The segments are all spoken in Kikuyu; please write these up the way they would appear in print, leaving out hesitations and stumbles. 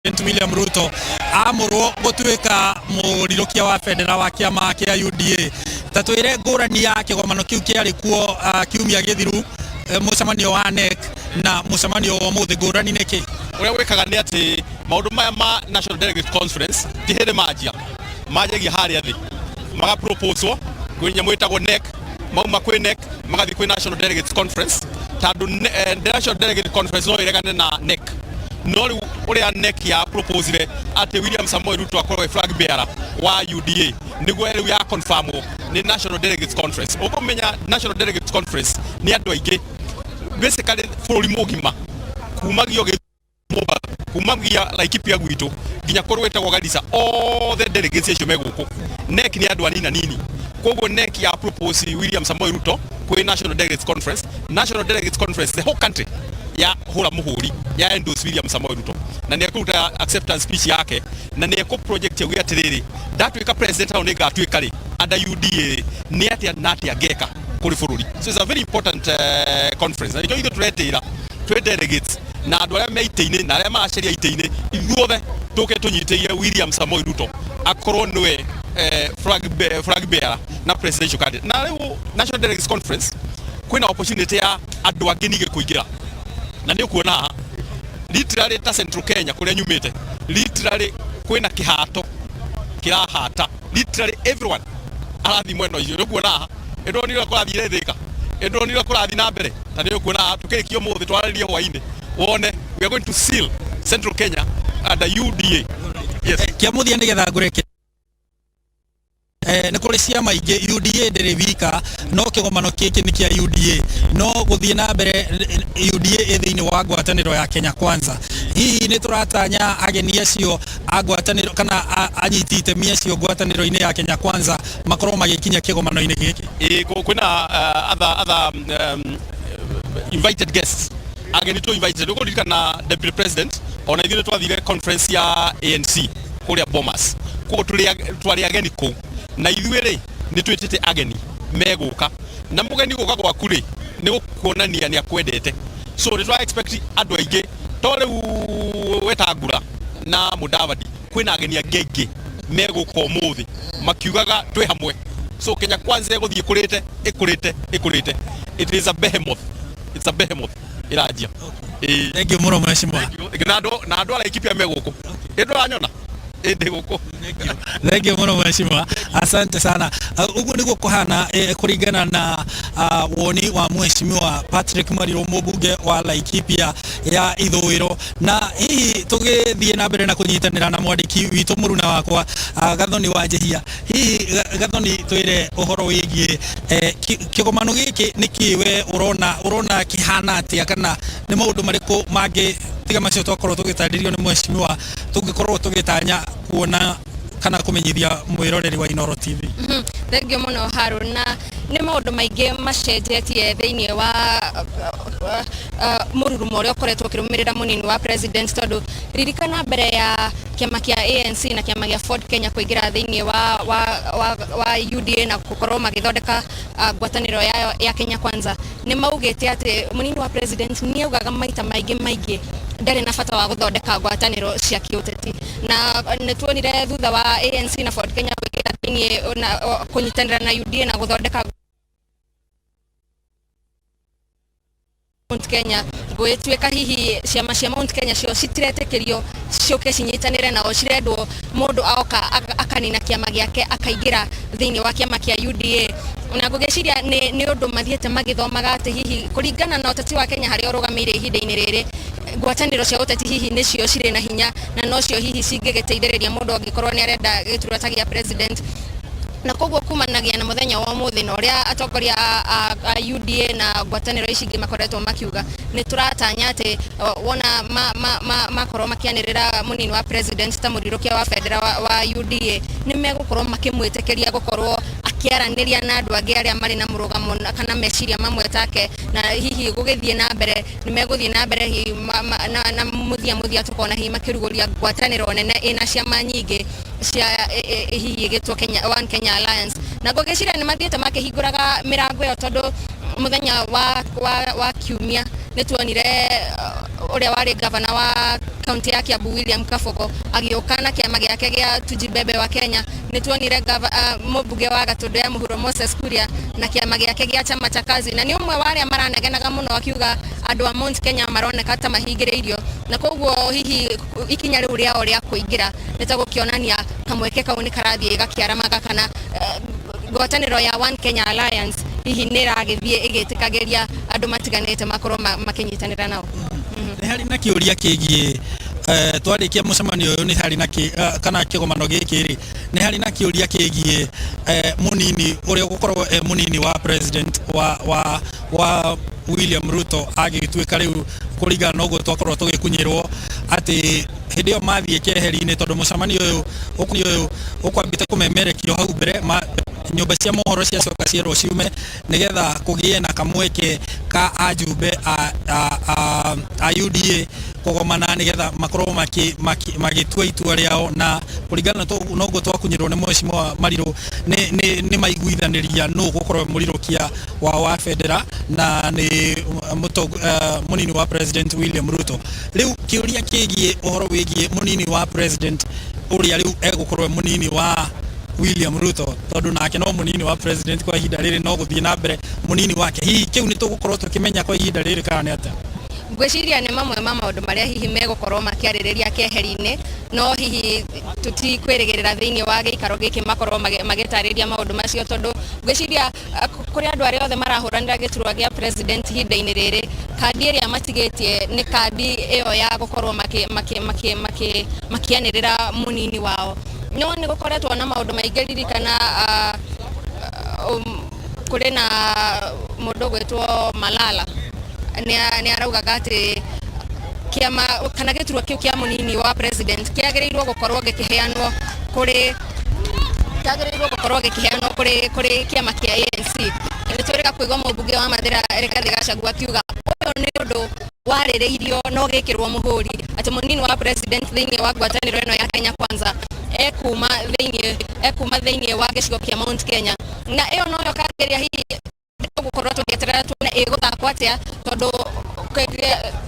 President William Ruto amũrwo gũtuĩka mũrirũkia wa bendera wa kĩama kĩa UDA. Ta twĩre ngũrani ya kĩgomano kĩu kĩarĩ kuo kiumia gĩthiru, mũcemanio wa NEC na mũcemanio wa ũmũthĩ, ngũrani nĩ kĩ? Ũrĩa gwĩkaga nĩ atĩ maũndũ maya ma National Delegate Conference ti hĩndĩ manjia, manjagia harĩa thĩ, magaproposwo kwĩ nyamũ ĩtagwo NEC, mauma kwĩ NEC magathiĩ kwĩ National Delegates Conference, tondũ National Delegate Conference no ĩregane na NEC. No rĩu ũrĩa NEC ya proposire atĩ William Samoei Ruto akorwo e flag bearer wa UDA nĩguo rĩu ya confirmwo nĩ National Delegates Conference. Ũkũmenya National Delegates Conference nĩ andũ aingĩ, basically bũrũri mũgima, kumagio Mombasa, kumagia Laikipia gwitũ nginya kũrĩa gwĩtagwo Garissa, othe delegates acio me gũkũ. NEC nĩ andũ anini anini, koguo NEC ya propose William Samoei Ruto kwĩ National Delegates Conference. National Delegates Conference, the whole country ya hũra mũhũri ya endorse William Samoei Ruto, na nĩ ekũruta acceptance speech yake na nĩ ekũ project yauge atĩrĩrĩ, ndatuĩka president hau nĩ ngatuĩka rĩ under UDA nĩ atĩa na atĩa ngeka kũrĩ bũrũri. So it's a very important conference, na nĩkĩo ithuĩ tũretĩra twĩ delegates na andũ arĩa me itĩ-inĩ na arĩa maracaria itĩ-inĩ, ithuothe tũke tũnyitĩire William Samoei Ruto akorwo nĩwe flag bearer na presidential candidate. Na rĩu National Delegates Conference kwĩna opportunity ya andũ angĩ ningĩ kũingĩra, na nĩ ũkuona haha literally ta Central Kenya kũrĩa nyumĩte, literally kwĩna kĩhato kĩrahata, literally everyone arathiĩ mwena ũcio. Nĩ ũkuona haha ĩndonire kũrathiĩ Thĩka, ĩndonire kũrathiĩ na mbere, ta nĩ ũkuona haha tũkĩrĩkia ũmũthĩ twarĩrie hwainĩ wone we are going to seal Central Kenya under UDA, yes. Kĩa mũthia, nĩgetha ngũreke, nĩ kũrĩ ciama ingĩ, UDA ndĩrĩ wika, no kĩgomano gĩkĩ nĩ kĩa UDA, no gũthiĩ na mbere UDA ĩ thĩinĩ wa ngwatanĩro ya Kenya Kwanza. Hihi nĩ tũratanya ageni acio a ngwatanĩro kana anyiti itemi acio ngwatanĩro-inĩ ya Kenya Kwanza makorwo magĩkinya kĩgomano-inĩ gĩkĩ? Ĩ, kwĩna other invited guests, ageni tu invited. Ũkũririkana deputy president ona ithuĩ nĩ twathire conference ya ANC kũrĩa Bomas, koguo twarĩ ageni kũu, na ithuĩ rĩ nĩ twĩtĩte ageni megũka, na mũgeni gũka gwaku rĩ nĩ gũkuonania nĩ akwendete, so nĩ twa expect andũ aingĩ to rĩu Wetangula na Mudavadi, kwĩna ageni angĩ aingĩ megũka ũmũthĩ makiugaga twĩ hamwe. So Kenya Kwanza ĩgũthiĩ ĩkũrĩte, ĩkũrĩte, ĩkũrĩte. It is a behemoth, it's a behemoth ĩranjia. Ĩĩ. Thank you mũno, mheshimiwa. Na andũ a Laikipia me gũkũ, ĩndũranyona ĩndĩ gũkũ. Thank you mũno, mheshimiwa, asante sana. Ũguo nĩguo kũhana kũringana na woni wa mheshimiwa Patrick Mariru, mũmbunge wa Laikipia ya ithũĩro. Na hihi tũgĩthiĩ na mbere na kũnyitanĩra na mwandĩki witũ mũruna wakwa Gathoni wa Njehia, hihi Gathoni, twĩre ũhoro wĩgiĩ kĩgomano gĩkĩ, nĩ kĩ we ũrona kĩhana atĩa, kana nĩ maũndũ marĩkũ mangĩ tiga macio twakorwo tũgĩtarĩrio nĩ mheshimiwa tũngĩkorwo tũgĩtanya kuona kana kũmenyithia mwĩroreri wa Inooro TV? Thank you mũno, Harun. Na nĩ maũndũ maingĩ macenjetie thĩinĩ wa mũrurumo ũrĩa ũkoretwo ũkĩrũmĩrĩra mũnini wa president, tondũ ririkana mbere ya kĩama kĩa ANC na kĩama gĩa Ford Kenya kũingĩra thĩinĩ wa UDA na gũkorwo magĩthondeka ngwatanĩro yayo ya Kenya Kwanza, nĩ maugĩte atĩ mũnini wa president nĩ augaga maita maingĩ maingĩ ndarĩ na bata wa gũthondeka ngwatanĩro cia kĩũteti. Na nĩ tuonire thutha wa ANC na Ford Kenya kũingĩra thĩinĩ na kũnyitanĩra na UDA na gũthondeka Mount Kenya, gwĩtuĩka hihi ciama cia Mount Kenya cio citiretĩkĩrio ciũke cinyitanĩre nao, cirendwo mũndũ aoka akanina kĩama gĩake akaingĩra thĩinĩ wa kĩama kĩa UDA. Na ngũgĩciria nĩ ũndũ mathiĩte magĩthomaga atĩ hihi kũringana na ũteti wa Kenya harĩa ũrũgamĩire ihinda-inĩ rĩrĩ, ngwatanĩro cia ũteti hihi nĩcio cirĩ na hinya na nocio hihi cingĩgĩteithĩrĩria mũndũ angĩkorwo nĩ arenda gĩturwa ta gĩa president. Na koguo kumanagia na mũthenya wa ũmũthĩ na ũrĩa atongoria a UDA na ngwatanĩro ici ingĩ makoretwo makiuga, nĩ tũratanya atĩ wona makorwo makĩanĩrĩra mũnini wa president ta mũrirũkia wa bendera wa UDA, nĩ megũkorwo makĩmwĩtĩkĩria gũkorwo akĩaranĩria na andũ angĩ arĩa marĩ na mũrũgamo kana meciria mamwe take. Na hihi gũgĩthiĩ na mbere nĩ megũthiĩ na mbere hihi na mũthia mũthia tũkona hihi makĩrugũria ngwatanĩro nene ĩna ciama nyingĩ cia hihi ĩgĩtwo Kenya One Kenya Alliance. Na ngũgĩciria nĩ mathiĩte makĩhingũraga mĩrango ĩyo, tondũ mũthenya wa kiumia nĩ Nĩ tuonire ũrĩa warĩ gavana wa kaunti ya Kiambu William Kabogo agĩũka na kĩama gĩake gĩa Tujibebe wa Kenya. Nĩ tuonire mũmbunge wa Gatũndũ ya Mũhuro Moses Kuria na kĩama gĩake gĩa Chama cha Kazi, na nĩ ũmwe wa arĩa maranegenaga mũno akiuga andũ a Mount Kenya maroneka ta mahingĩrĩirio, na koguo hihi ikinya rĩu rĩao rĩa kũingĩra nĩ ta gũkĩonania kamweke kau nĩ karathiĩ gakĩaramaga, kana ngwatanĩro ya One Kenya Alliance hihi nĩ ĩragĩthiĩ ĩgĩtĩkagĩria andũ matiganĩte makorwo makĩnyitanĩra nao. Nĩ harĩ na kĩũria kĩgiĩ twarĩkia mũcemanio ũyũ, nĩ harĩ na kana kĩgomano gĩkĩ rĩ, nĩ harĩ na kĩũria kĩgiĩ mũnini ũrĩa ũgũkorwo e mũnini wa president wa William Ruto agĩtuĩka rĩu, kũringana na ũguo twakorwo tũgĩkunyĩrwo atĩ hĩndĩ ĩyo mathiĩ keheri-inĩ, tondũ mũcemanio ũyũ ũkwambĩte kũmemerekio hau mbere, nyũmba cia mohoro ciacoka cierwo ciume nĩgetha kũgĩe na kamweke ka ajumbe a UDA kũgomana nĩgetha makorwo magĩtua itua rĩao. Na kũringana na ũguo twakunyĩrwo nĩ Mheshimiwa Mariru, nĩ maiguithanĩria nũ gũkorwo mũrirũkia wao wa bendera, na nĩ mũnini wa president William Ruto. Rĩu kĩũria kĩgiĩ ũhoro wĩgiĩ mũnini wa president ũrĩa rĩu egũkorwo e mũnini wa William Ruto, tondũ nake no mũnini wa president kwa ihinda rĩrĩ, no gũthiĩ na mbere mũnini wake, hihi kĩu nĩ tũgũkorwo tũkĩmenya kwa ihinda rĩrĩ kana nĩ atĩa? Ngwĩciria nĩ mamwe ma maũndũ marĩa hihi megũkorwo makĩarĩrĩria keheri-inĩ, no hihi tũtikwĩrĩgĩrĩra thĩinĩ wa gĩikaro gĩkĩ makorwo magĩtarĩria maũndũ macio, tondũ ngwĩciria kũrĩ andũ arĩa othe marahũranĩra gĩturwa gĩa president ihinda-inĩ rĩrĩ, kandi ĩrĩa matigĩtie nĩ kandi ĩyo ya gũkorwo makĩanĩrĩra mũnini wao. No nĩ gũkoretwo na maũndũ maingĩ. Ririkana kũrĩ na mũndũ ũgwĩtwo Malala nĩ araugaga atĩ kĩama kana gĩturwa kĩu kĩa mũnini wa president kĩagĩrĩirwo gũkorwo gĩkĩheanwo kũrĩ kĩama kĩa ANC. Nĩ twĩrĩga kũigua mũmbunge wa Mathĩra Rigathĩ Gachagua akiuga ũyũ nĩ ũndũ warĩrĩirio no gĩkĩrwo mũhũri atĩ mũnini wa president thĩinĩ wa ngwatanĩro ĩno ya Kenya Kwanza ekuma thĩinĩ wa gĩcigo kĩa Mount Kenya, na ĩyo noyo kandi ĩrĩa hihi tũgũkorwo tũgĩeterera tuone ĩgũthakwo atĩa, tondũ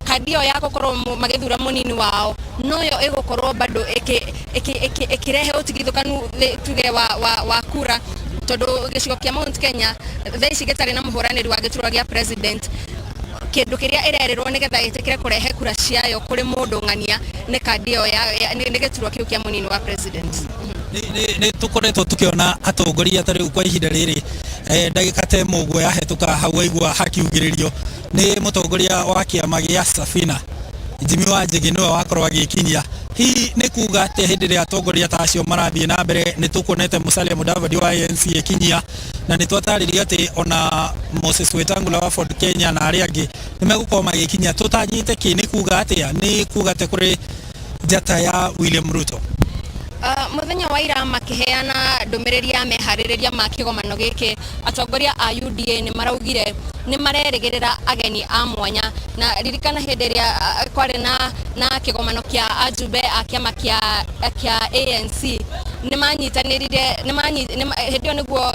kandi ĩyo ya gũkorwo magĩthura mũnini wao noyo ĩgũkorwo bado ĩkĩrehe ũtigithũkanu tuge wa kura, tondũ gĩcigo kĩa Mount Kenya thaa ici gĩtarĩ na mũhũranĩri wa gĩturwa gĩa president. Kĩndũ kĩrĩa ĩrerĩrwo nĩgetha ĩtĩkĩre kũrehe kura ciayo kũrĩ mũndũ ng'ania nĩ kandi ĩyo nĩ gĩturwa kĩu kĩa mũnini wa president. Nĩ tũkoretwo tũkĩona atongoria ta rĩu kwa ihinda rĩrĩ, ndagĩka ta ĩmwe ũguo yahetũka hau waigua hakiugĩrĩrio nĩ mũtongoria wa kĩama gĩa Safina Jimmy Wanjigi, nĩwe wakorwo agĩkinyia. Hihi nĩ kuga atĩ hĩndĩ ĩrĩa atongoria ta acio marathiĩ na mbere, nĩ tũkuonete Musalia Mudavadi wa ANC ĩkinyia, na nĩ twatarĩrio atĩ ona Moses Wetangula wa Ford Kenya na arĩa angĩ nĩ megũkorwo magĩkinyia, tũtanyĩte kĩ? Nĩ kuga atĩa? Nĩ kuga atĩ kũrĩ njata ya William Ruto? Mũthenya wa ira makĩheana ndũmĩrĩri ya meharĩrĩria ma kĩgomano gĩkĩ, atongoria a UDA nĩ maraugire nĩ marerĩgĩrĩra ageni a mwanya. Na ririkana hĩndĩ ĩrĩa kwarĩ na kĩgomano kĩa ajumbe a kĩama kĩa ANC nĩ manyitanĩrire hĩndĩ ĩyo nĩguo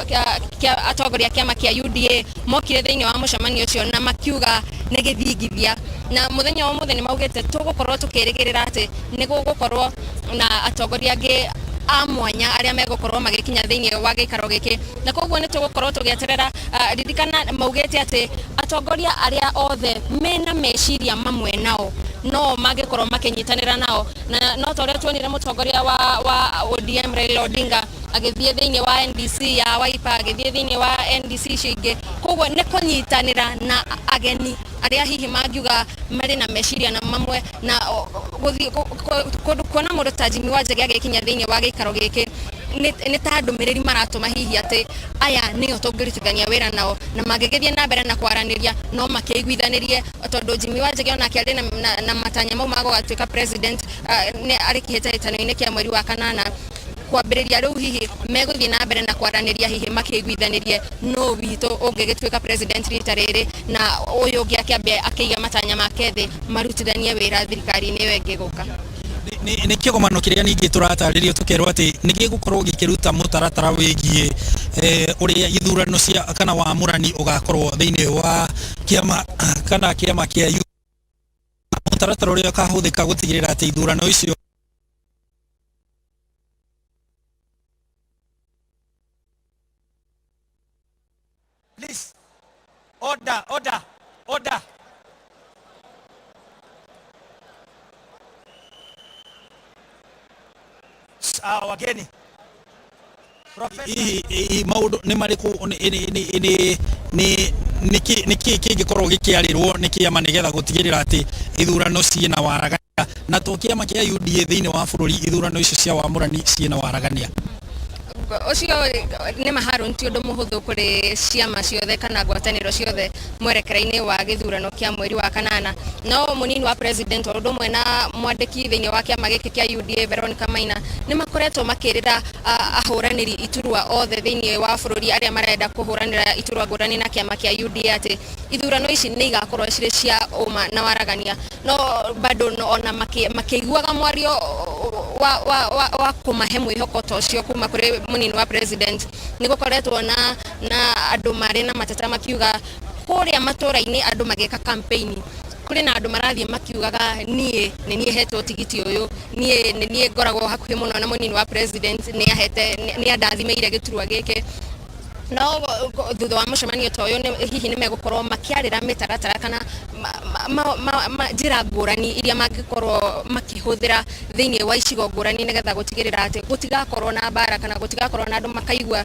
atongoria a kĩama kĩa UDA mokire thĩinĩ wa mũcemanio ũcio na makiuga nĩ gĩthingithia. Na mũthenya wa ũmũthĩ nĩ maugĩte tũgũkorwo tũkĩrĩgĩrĩra atĩ nĩ gũgũkorwo na atongoria angĩ a mwanya arĩa megũkorwo magĩkinya thĩinĩ wa gĩikaro gĩkĩ, na koguo nĩ tũgũkorwo tũgĩeterera. Ririkana maugĩte atĩ atongoria arĩa othe mena meciria mamwe nao no mangĩkorwo makĩnyitanĩra nao, na no ta ũrĩa tuonire mũtongoria wa ODM Raila Odinga agĩthiĩ thĩinĩ wa NDC ya Wiper, agĩthiĩ thĩinĩ wa NDC icio ingĩ. Koguo nĩ kũnyitanĩra na ageni arĩa hihi mangiuga marĩ na meciria na mamwe na gũthiĩ kuona mũndũ ta Jimmy Wanjigi agĩkinya thĩinĩ wa gĩikaro gĩkĩ nĩ ta ndũmĩrĩri maratũma hihi atĩ aya nĩo tũngĩrutithania wĩra nao, na mangĩgĩthiĩ na mbere na kwaranĩria no makĩiguithanĩrie, tondũ Jimmy Wanjigi onake arĩ na matanya mau ma gũgatuĩka president, nĩ arĩ kĩhĩtahĩtano-inĩ kĩa mweri wa kanana kwambĩrĩria. Rĩu hihi megũthiĩ na mbere na kwaranĩria, hihi makĩiguithanĩrie no witũ ũngĩgĩtuĩka president rita rĩrĩ, na ũyũ ũngĩ akĩambe akĩiga matanya make thĩ, marutithanie wĩra thirikari-inĩ ĩyo ĩngĩ gũka. Nĩ kĩgomano kĩrĩa ningĩ tũratarĩrio tũkerwo atĩ nĩ gĩgũkorwo gĩkĩruta mũtaratara wĩgiĩ ũrĩa ithurano cia kana wamũrani ũgakorwo thĩinĩ wa kĩama kana kĩama kĩa Mũtaratara ũrĩa ũkahũthĩka gũtigĩrĩra atĩ ithurano icio Please, order, order, order. Wageni. Professor. Hihi maũndũ nĩ marĩkũ, nĩ kĩ kĩngĩkorwo gĩkĩarĩrwo nĩ kĩama nĩgetha gũtigĩrĩra atĩ ithurano ciĩna waragania, na to kĩama kĩa UDA thĩinĩ wa bũrũri, ithurano icio cia wamũrani ciĩna waragania? Ũcio nĩ maharũ, ti ũndũ mũhũthũ kũrĩ ciama ciothe kana ngwatanĩro ciothe mwerekera-inĩ wa gĩthurano kĩa mweri wa kanana. No mũnini wa president o ũndũ ũmwe na mwandĩki thĩinĩ wa kĩama gĩkĩ kĩa UDA Veronica Maina nĩ makoretwo makĩrĩra ahũranĩri iturwa othe thĩinĩ wa bũrũri arĩa marenda kũhũranĩra iturwa ngũrani na kĩama kĩa UDA atĩ ithurano ici nĩ igakorwo cirĩ cia ũma na waragania. No bado no, ona makĩiguaga mwario wa kũmahe mwĩhoko ta ũcio kuma kũrĩ mũnini wa president, nĩ gũkoretwo na andũ marĩ na mateta makiuga kũrĩa matũra-inĩ andũ magĩka campaign kũrĩ na andũ marathiĩ makiugaga, "Niĩ nĩ niĩ hetwo tigiti ũyũ, niĩ nĩ niĩ ngoragwo hakuhĩ mũno na mũnini wa president, nĩ ahete, nĩ andathimĩire gĩturwa gĩkĩ." No thutha wa mũcemanio ta ũyũ hihi nĩ megũkorwo makĩarĩra mĩtaratara kana njĩra ngũrani iria mangĩkorwo makĩhũthĩra thĩinĩ wa icigo ngũrani nĩgetha gũtigĩrĩra atĩ gũtigakorwo na mbara kana gũtigakorwo na andũ makaigua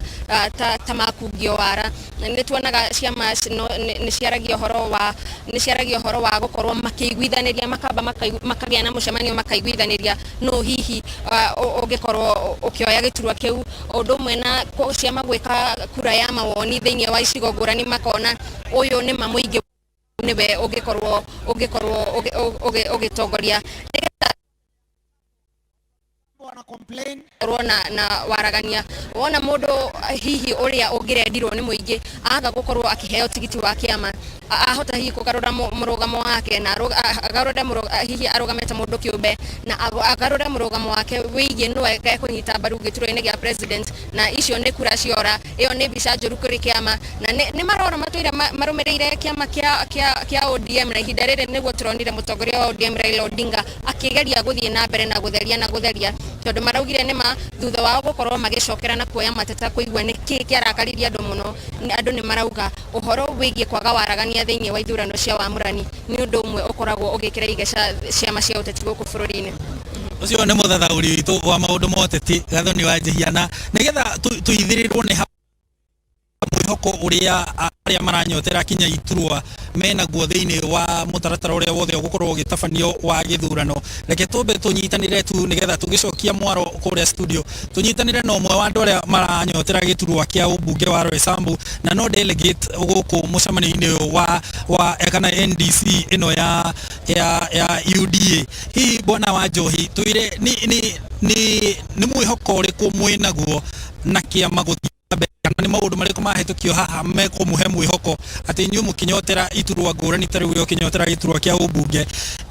ta makungio wara. Nĩ tuonaga ciama nĩ ciaragia ũhoro wa gũkorwo makĩiguithanĩria, makamba makagĩa na mũcemanio makaiguithanĩria no hihi ũngĩkorwo ũkĩoya gĩturwa kĩu, ũndũ ũmwe na ciama gwĩka kura ya mawoni thĩinĩ wa icigo ngũrani, makona ũyũ nĩ ma mũingĩ nĩwe ũngĩkorwo ũgĩtongoria nĩgetha Wana complain. Korwo na waragania. Wona mũndũ hihi ũrĩa ũngĩrendirwo nĩ mũingĩ aga gũkorwo akĩheo tigiti wa kĩama, ahota hihi kũgarũra mũrũgamo wake na agarũre hihi arũgame ta mũndũ kĩũmbe na agarũre mũrũgamo wake wĩgiĩ nĩwe ekũnyita mbaru gĩturwa-inĩ gĩa president, na icio nĩ kura ciora. Ĩyo nĩ mbica njũru kũrĩ kĩama na nĩ marora matũire marũmĩrĩire kĩama kĩa ODM. Na ihinda rĩrĩ nĩguo tũronire mũtongoria wa ODM Raila Odinga akĩgeria gũthiĩ na mbere na gũtheria na gũtheria, tondũ maraugire nĩma thutha wao gũkorwo magĩcokera na kuoya mateta kũigua nĩ kĩ kĩarakaririe andũ mũno, andũ nĩ marauga ũhoro wĩgiĩ kwaga waragania thĩinĩ wa ithurano cia wamũrani nĩ ũndũ ũmwe ũkoragwo ũgĩkĩra igeca ciama cia ũteti gũkũ bũrũri-inĩ. Ũcio nĩ mũthathaũri witũ wa maũndũ ma ũteti Gathoni wa Njihia, na nĩgetha tũithĩrĩrwo nĩ mwĩhoko ũrĩa arĩa maranyotera kinya iturwa menaguo thĩinĩ wa mũtaratara ũrĩa wothe ũgũkorwo ũgĩtabanio wa gĩthurano, reke tũmbe tũnyitanĩre tu nĩgetha tũgĩcokia mwaro kũrĩa studio, tũnyitanĩre na ũmwe wa andũ arĩa maranyotera gĩturwa kĩa ũmbunge wa Roysambu na no delegate gũkũ mũcemanio-inĩ ũyũ wa kana NDC ĩno ya UDA. Hihi bwana wa Njohi, twĩre nĩ mwĩhoko ũrĩkũ mwĩnaguo na kĩama gũthiĩ na mbere, kana nĩ maũndũ marĩkũ mahĩtũkio haha mekũmũhe mwĩhoko atĩ inyuĩ mũkĩnyotera iturwa ngũrani ta rĩu ũrĩa ũkĩnyotera gĩturwa kĩa ũmbunge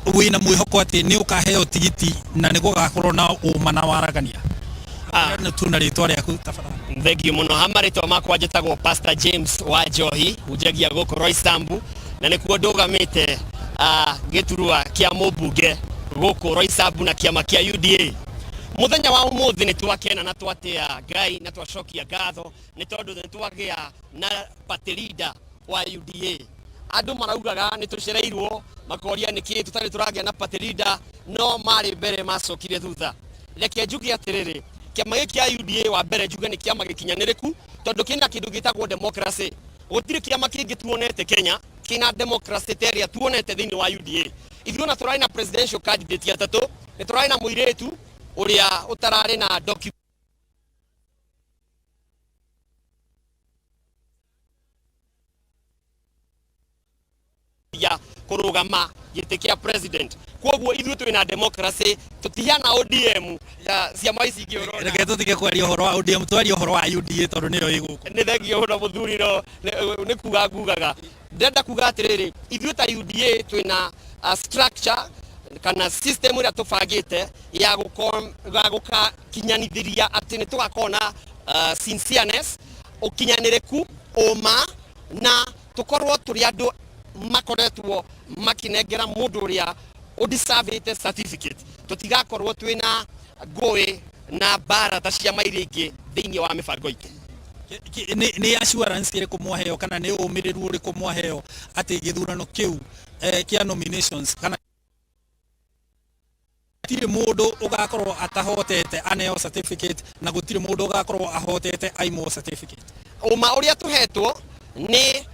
wĩna mwĩhoko atĩ nĩ ũkaheo tigiti na nĩ gũgakorwo na ũma na waragania? Tu na rĩtwa rĩaku tafadhali. Thank you mũno. Ha marĩtwa makwa njĩtagwo Pastor James wa Njohi, hunjagia gũkũ Roysambu na nĩkuo ndũgamĩte gĩturwa kĩa mũmbunge gũkũ Roysambu na kĩama kĩa UDA. Mũthenya wa ũmũthĩ nĩ twakena na twatĩa Ngai na twacokia ngatho nĩ tondũ nĩ twagĩa na party leader wa UDA. Andũ maraugaga nĩ tũcereirwo, makoria nĩkĩ tũtarĩ tũragĩa na party leader, no marĩ mbere macokire thutha. Reke njuge atĩrĩrĩ, kĩama gĩkĩ kĩa UDA, wa mbere njuge nĩ kĩama gĩkinyanĩrĩku tondũ kĩna kĩndũ gĩtagwo democracy. Gũtirĩ kĩama kĩngĩ tuonete Kenya kĩna democracy ta ĩrĩa tuonete thĩinĩ wa UDA. Ithuĩ ona tũrarĩ na presidential candidate atatũ, nĩ tũrarĩ na mũirĩtu ũrĩa ũtararĩ na document ya kũrũgama gĩtĩ kĩa president. Koguo ithuĩ twĩna democracy, tũtihana ODM ya ciama ici ingĩ ũrona. Reke tũtige kwaria ũhoro wa ODM, twarie ũhoro wa UDA tondũ nĩyo ĩ gũkũ. Nĩ thengio mũno mũthuri, no nĩ kuga ngugaga ndĩrenda kuga atĩrĩrĩ, ithuĩ ta UDA twĩna structure kana system ĩrĩa tũbangĩte ya gũkakinyanithĩria atĩ nĩ tũgakorwo na sincereness, ũkinyanĩrĩku, ũma, na tũkorwo tũrĩ andũ makoretwo makinengera mũndũ ũrĩa Ũdeservĩte certificate, tũtigakorwo twĩna ngũĩ na mbara ta ciama iria ingĩ thĩinĩ wa mĩbango itũ. Nĩ assurance ĩrĩkũ mwaheo kana nĩ ũmĩrĩru ũrĩkũ mwaheo atĩ gĩthurano kĩu kĩa nominations kana gũtirĩ mũndũ ũgakorwo atahotete aneo certificate na gũtirĩ mũndũ ũgakorwo ahotete aimwo certificate? Ũma ũrĩa tũhetwo nĩ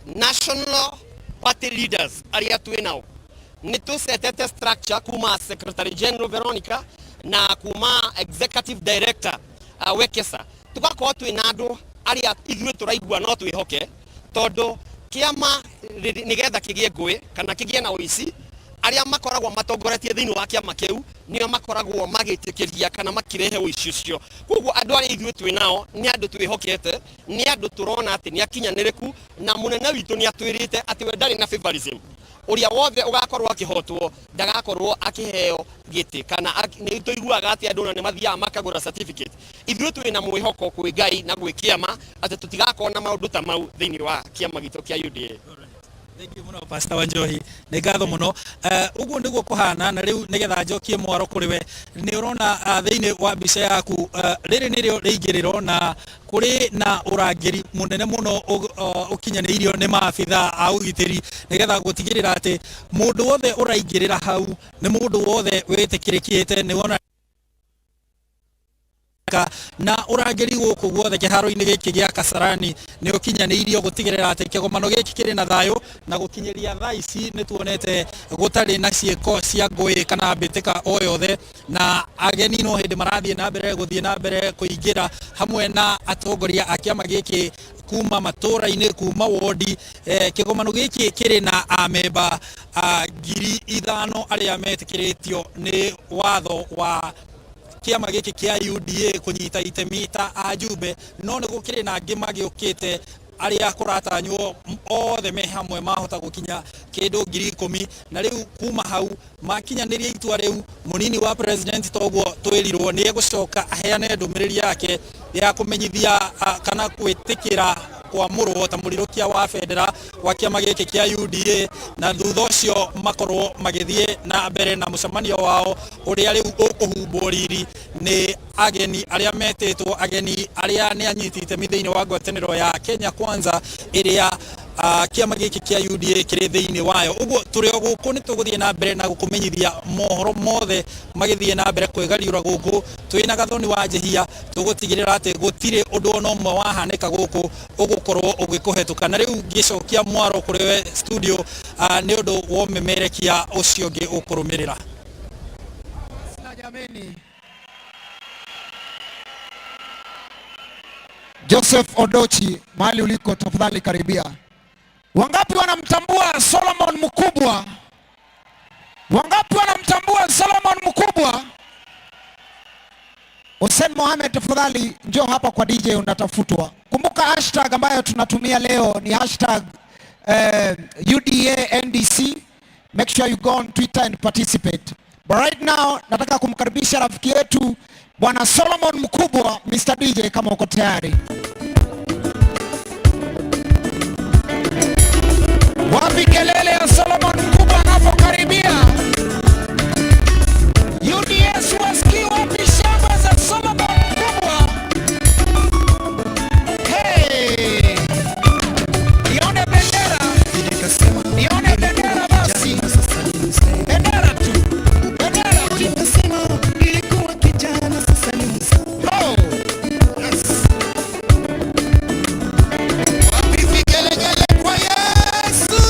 national party leaders arĩa twĩ nao, nĩ tũcetete structure kuma Secretary General Veronica na kuma Executive Director Wekesa, tugakorwo twĩ na andũ arĩa ithuĩ tũraigua no twĩhoke, tondũ kĩama nĩgetha kĩgĩe ngũĩ kana kĩgĩe na ũici, arĩa makoragwo matongoretie thĩinĩ wa kĩama kĩu nĩo makoragwo magĩtĩkĩria kana makĩrehe ũici ũcio. Koguo andũ arĩa ithuĩ twĩ nao nĩ andũ twĩhokete, nĩ andũ tũrona atĩ nĩ akinyanĩrĩku, na mũnene witũ nĩ atwĩrĩte atĩ we ndarĩ na favorism. Ũrĩa wothe ũgakorwo akĩhotwo ndagakorwo akĩheo gĩtĩ kana nĩ tũiguaga atĩ andũ ona nĩ mathiaga makagũra certificate. Ithuĩ twĩ na mwĩhoko kwĩ Ngai na gwĩ kĩama atĩ tũtigakorwo na maũndũ ta mau thĩinĩ wa kĩama gitũ kĩa UDA. Thank you mũno, Pastor Wanjohi, nĩ ngatho mũno. Ũguo nĩguo kũhana. Na rĩu nĩgetha njokie mwaro kũrĩ we, nĩ ũrona thĩinĩ wa mbica yaku, rĩrĩ nĩrĩo rĩingĩrĩro na kũrĩ na ũrangĩri mũnene mũno ũkinyanĩirio nĩ maabitha a ũgitĩri nĩgetha gũtigĩrĩra atĩ mũndũ wothe ũraingĩrĩra hau nĩ mũndũ wothe wĩtĩkĩrĩkĩte. Nĩ wona na ũrangĩri gũkũ guothe kĩharo-inĩ gĩkĩ gĩa Kasarani nĩ ũkinyanĩirio gũtigĩrĩra atĩ kĩgomano gĩkĩ kĩrĩ na thayũ, na gũkinyĩria thaa ici nĩ tuonete gũtarĩ na ciĩko cia ngũĩ kana mbĩtĩka o yothe, na ageni no hĩndĩ marathiĩ na mbere gũthiĩ na mbere kũingĩra hamwe na atongoria a kĩama gĩkĩ kuma matũra-inĩ, kuma wondi. Kĩgomano gĩkĩ kĩrĩ na amemba 5,000 arĩa metĩkĩrĩtio nĩ watho wa kĩama gĩkĩ kĩa UDA kũnyita itemi ta ajumbe, no nĩ gũkĩrĩ na angĩ magĩũkĩte arĩa kũratanywo othe me hamwe mahota gũkinya kĩndũ 10,000. Na rĩu kuma hau makinyanĩria itua rĩu, mũnini wa president, toguo twĩrirwo, nĩ egũcoka aheane ndũmĩrĩri yake ya kũmenyithia kana gwĩtĩkĩra kwamũrwo ta mũrirũkia wa bendera wa kĩama gĩkĩ kĩa UDA, na thutha ũcio makorwo magĩthiĩ na mbere na mũcemanio wao ũrĩa rĩu ũkũhumbwo riri nĩ ageni arĩa metĩtwo, ageni arĩa nĩ anyiti itemi thĩinĩ wa ngwatanĩro ya Kenya Kwanza ĩrĩa kĩama gĩkĩ kĩa UDA kĩrĩ thĩinĩ wayo. Ũguo tũrĩ o gũkũ nĩ tũgũthiĩ na mbere na gũkũmenyithia mohoro mothe magĩthiĩ na mbere kwĩgariũra gũkũ. Twĩna Gathoni wa Njĩhia tũgũtigĩrĩra atĩ gũtirĩ ũndũ ona ũmwe wahanĩka gũkũ ũgũkorwo ũgĩkũhetũka. Na rĩu ngĩcokia mwaro kũrĩ we studio nĩ ũndũ wa ũmemerekia ũcio ũngĩ ũkũrũmĩrĩra. Na jameni. Joseph Odochi, mahali uliko tafadhali karibia. Wangapi wanamtambua Solomon Mkubwa? Wangapi wanamtambua Solomon Mkubwa? Hussein Mohamed, tafadhali njoo hapa kwa DJ, unatafutwa. Kumbuka hashtag ambayo tunatumia leo ni hashtag UDA NDC. Make sure you go on Twitter and participate. But right now nataka kumkaribisha rafiki yetu Bwana Solomon Mkubwa. Mr. DJ, kama uko tayari. Wapi kelele ya Solomon Mkubwa anapokaribia? UDS wasikii, wapi shangwe za Solomon Mkubwa? Hey! Nione bendera. Nione bendera basi. Bendera tu. Bendera tu. Nilikuwa kijana, sasa ni mzee. Oh! Yes. Wapi vigelegele kwa Yesu?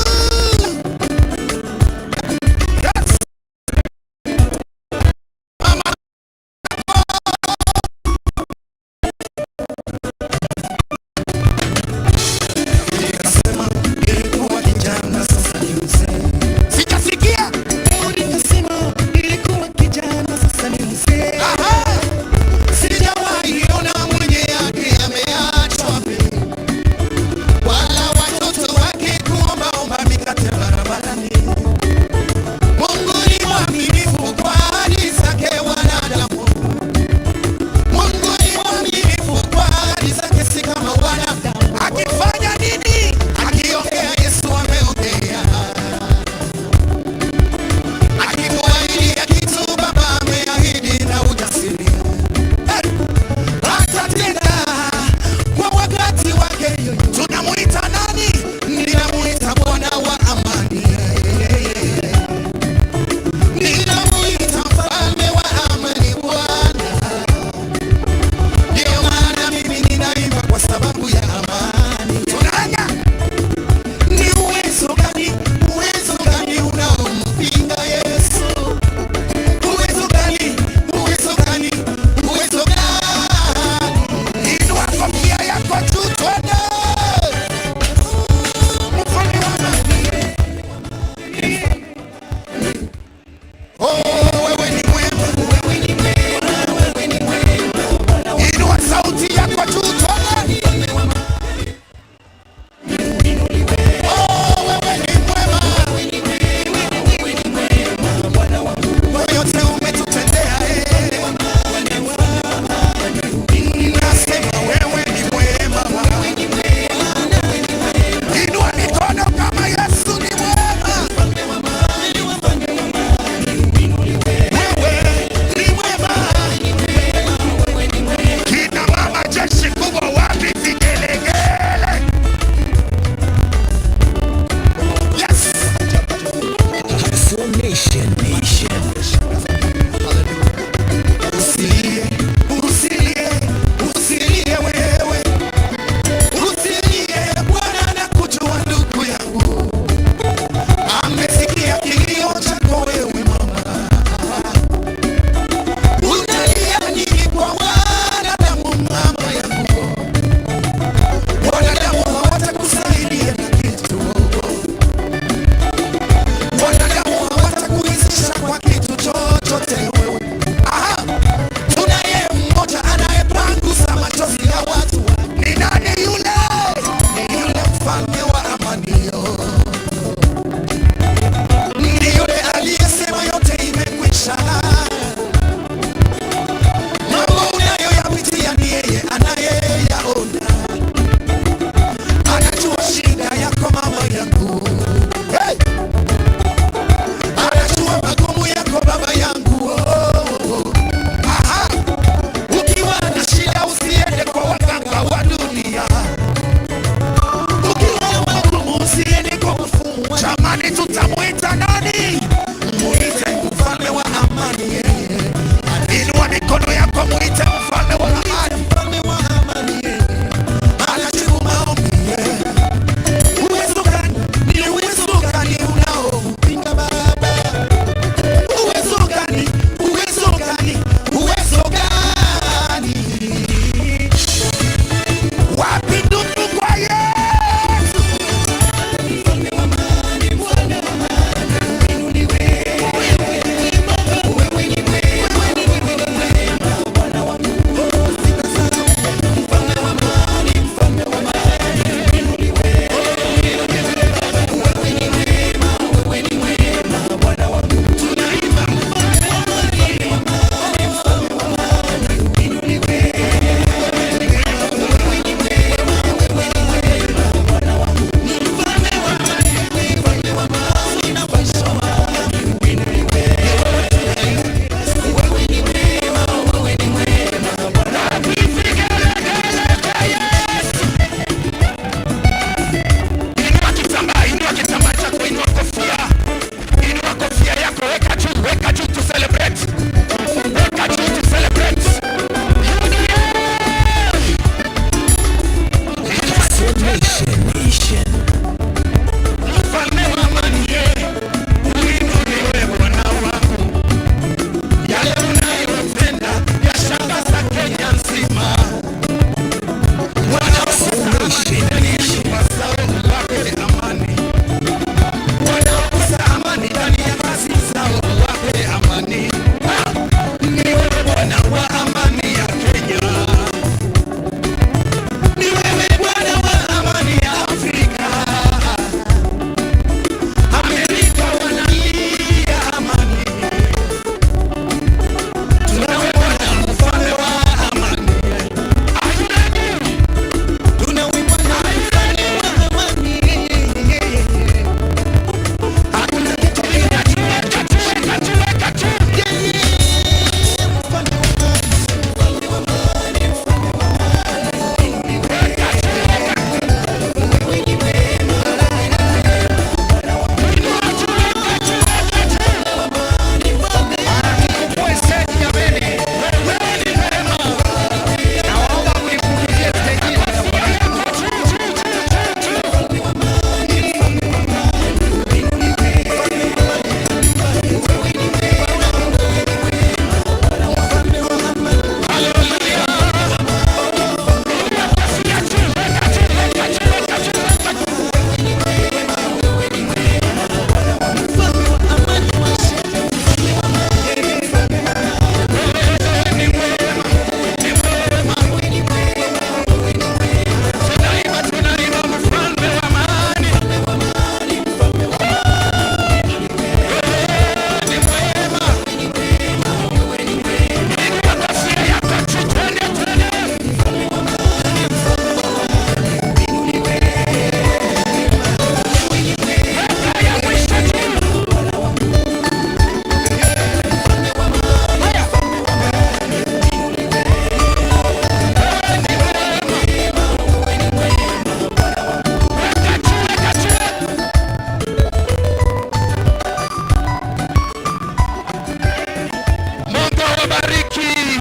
awabariki.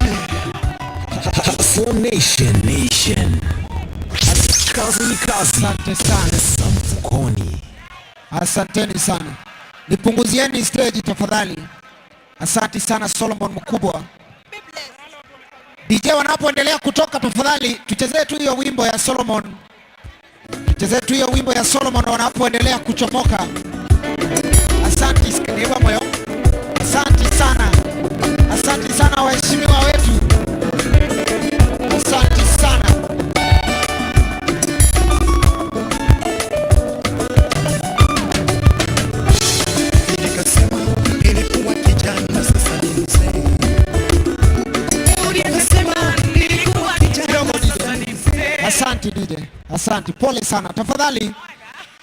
Hustle Nation. Nation. Kazi ni kazi. Asante sana. Pesa mfukoni. Asanteni sana. Nipunguzieni stage tafadhali. Asante sana Solomon Mkubwa. DJ wanapoendelea kutoka, tafadhali tuchezee tu hiyo wimbo ya Solomon. Tuchezee tu hiyo wimbo ya Solomon wanapoendelea kuchomoka. Asante niwa moyo. Asante sana. Asante sana waheshimiwa wetu. Asante sana. Nikasema nilikuwa kijana, sasa ni mzee. Nikasema nilikuwa kijana, sasa ni mzee. Asante DJ. Asante. Pole sana. Tafadhali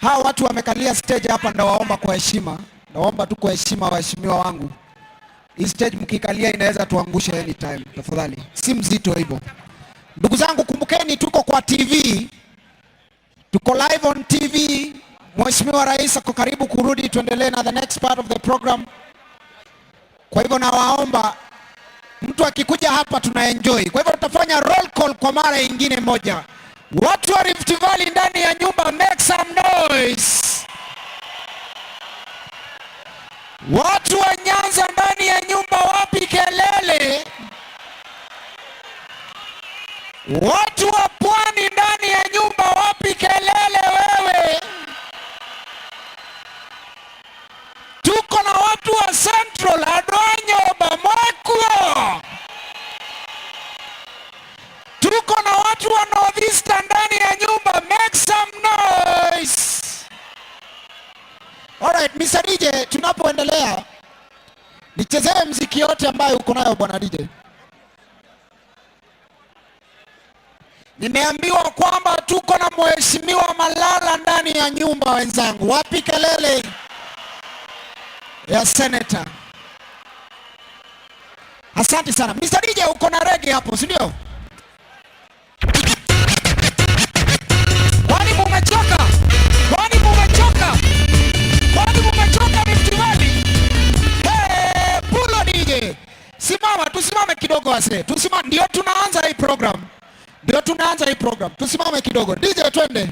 hawa watu wamekalia stage hapa, ndawaomba kwa heshima. Naomba tu kwa heshima waheshimiwa wangu. Hii stage mkikalia inaweza tuangushe anytime. Tafadhali. Si mzito hivyo. Ndugu zangu, kumbukeni tuko kwa TV. Tuko live on TV. Mheshimiwa Rais ako karibu kurudi, tuendelee na the next part of the program. Kwa hivyo nawaomba mtu akikuja hapa tuna enjoy. Kwa hivyo tutafanya roll call kwa mara ingine moja. Watu wa Rift Valley ndani ya nyumba, make some noise. Watu wa Nyanza ndani ya nyumba, wapi kelele? Watu wa Pwani ndani ya nyumba, wapi kelele wewe? Tuko na watu wa Central, Adwanyo, Bamwekwo. Tuko na watu wa Northeastern ndani ya nyumba, make some noise. Alright, Mr. DJ, tunapoendelea nichezee mziki yote ambayo uko nayo bwana DJ. Nimeambiwa kwamba tuko na mheshimiwa Malala ndani ya nyumba. Wenzangu, wapi kelele ya senator? Asante sana Mr. DJ, uko na reggae hapo, si ndio? Kwani mumechoka? Kwani mumechoka? Kwani mumechoka Rift Valley? Hey, pulo DJ. Simama, tusimame kidogo wase. Tusimame, ndio tunaanza hii program. Ndio tunaanza hii program. Tusimame kidogo. DJ twende.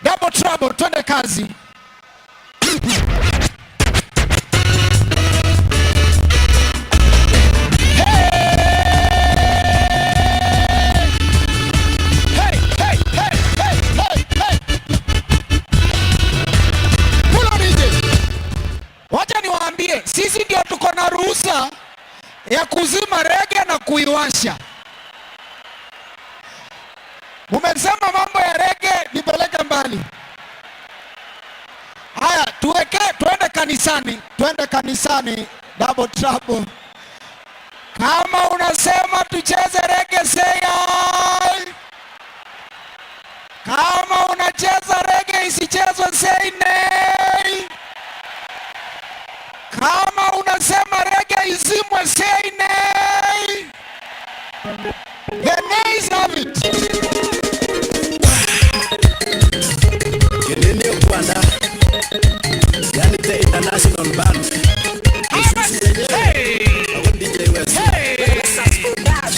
Double trouble, twende kazi. Hey, hey, hey, hey, hey, hey. Pulo DJ. Wacha niwaambie, sisi ndio tuko na ruhusa ya kuzima reggae na kuiwasha. Mumesema mambo ya reggae, nipeleke mbali. Haya, tuweke twende kanisani, twende kanisani, double trouble. Kama unasema tucheze reggae, say aye. Kama unacheza reggae isichezwe, say nay. Kama unasema reggae izimwe, say nay. The nays have it. Kelele Rwanda, yani the international band. Hey! Awan DJ West. Hey!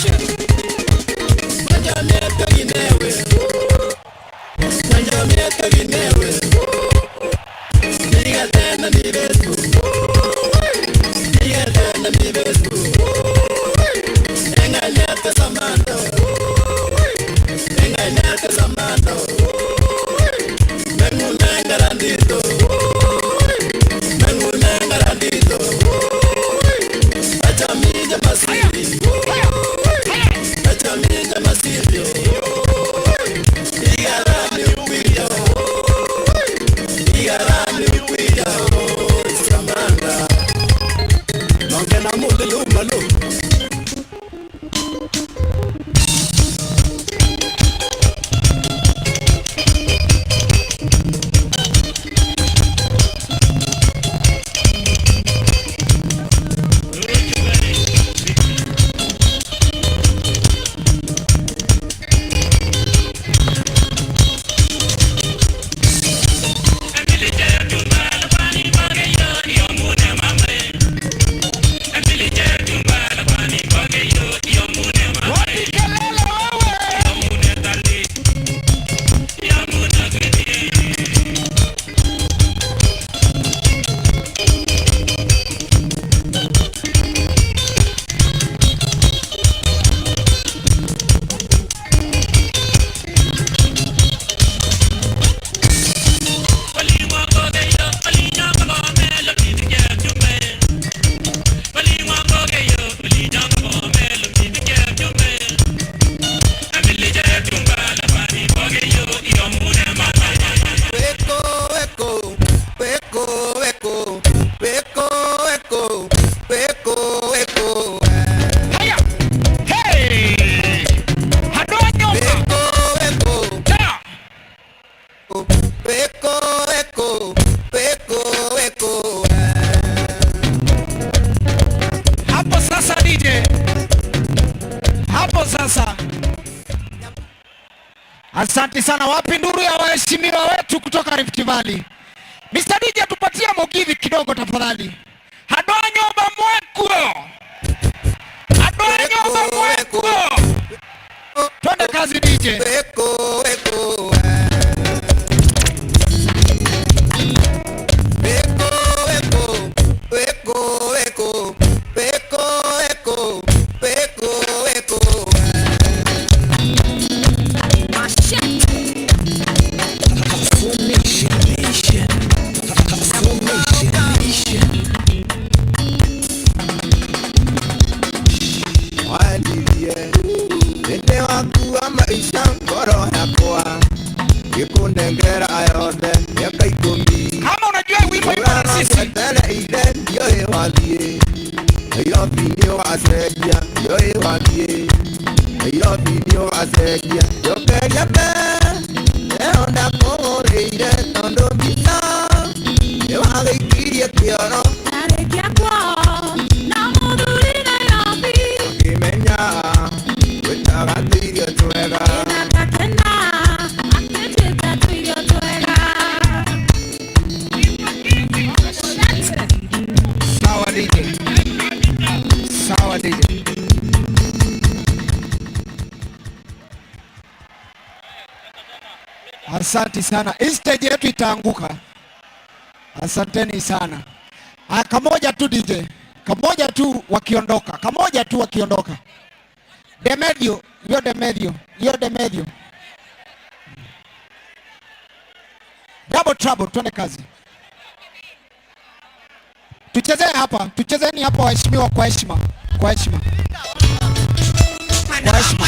Hapo sasa. Asante sana. Wapi nduru ya waheshimiwa wetu kutoka Rift Valley? Mr. DJ, tupatie mugithi kidogo tafadhali. Hadoa nyumba mwekuo. Hadoa nyumba mwekuo. Twende kazi, DJ. Eko, eko, eko, eko, eko, eko, eko, eko, eko. Nation. Nation. Nation. Wadirie Nĩndĩ waku wa maisha, ngoro yakwa ĩkũnengera yothe mĩaka 10. Kama unajua wimbo, imba na sisi. Wetereire ndiũĩ wathiĩ Nairobi, nĩ wacenjia, ndiũĩ wathiĩ Nairobi, nĩ wacenjia. Njokeria mbe ĩyo ndakũgũrĩire, tondũ mbica nĩ wagĩikirie kĩoro. Arĩkia kwao na mũthuri Nairobi. Ngĩmenya gwĩtaga tũirio twega. Gakena akĩnjĩta tũirio twega. Sawa, DJ. Sawa, DJ. Asante sana. Hii stage yetu itaanguka. Asanteni sana. Ah, kamoja tu, DJ. Kamoja tu wakiondoka. Kamoja tu wakiondoka. Demedio, hiyo Demedio, hiyo Demedio. Double Trouble, twende kazi. Tuchezee hapa, tuchezeni hapa waheshimiwa, kwa heshima, kwa heshima. Kwa heshima.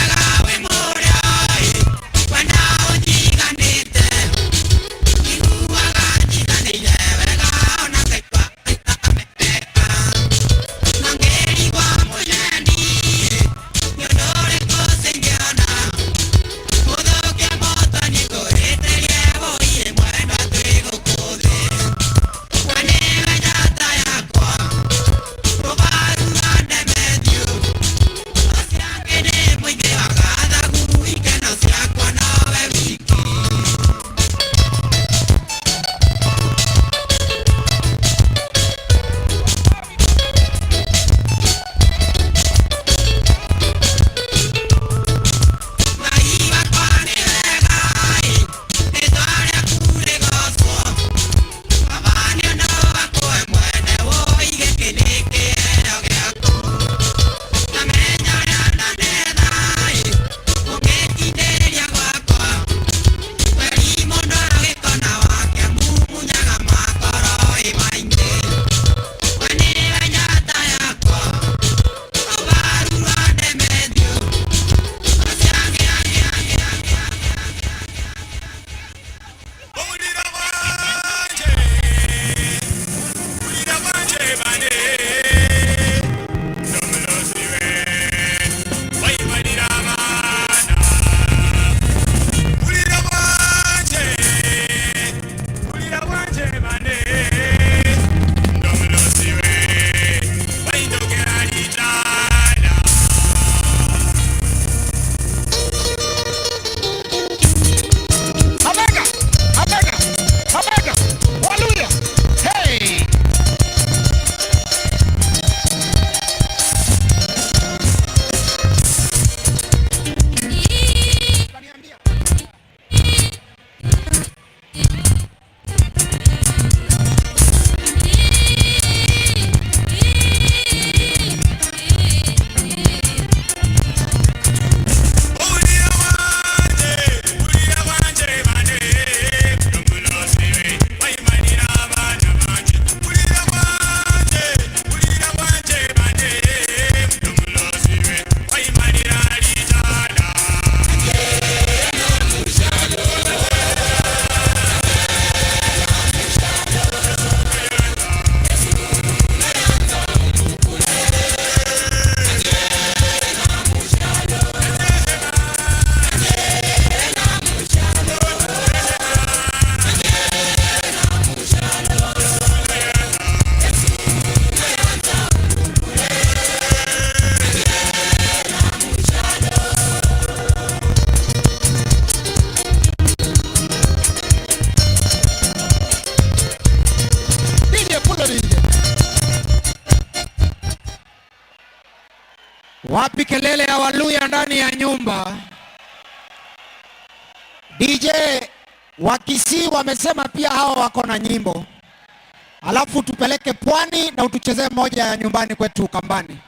Wapi kelele ya Waluya ndani ya nyumba? DJ Wakisii wamesema pia hawa wako na nyimbo, alafu tupeleke pwani na utuchezee moja ya nyumbani kwetu Ukambani.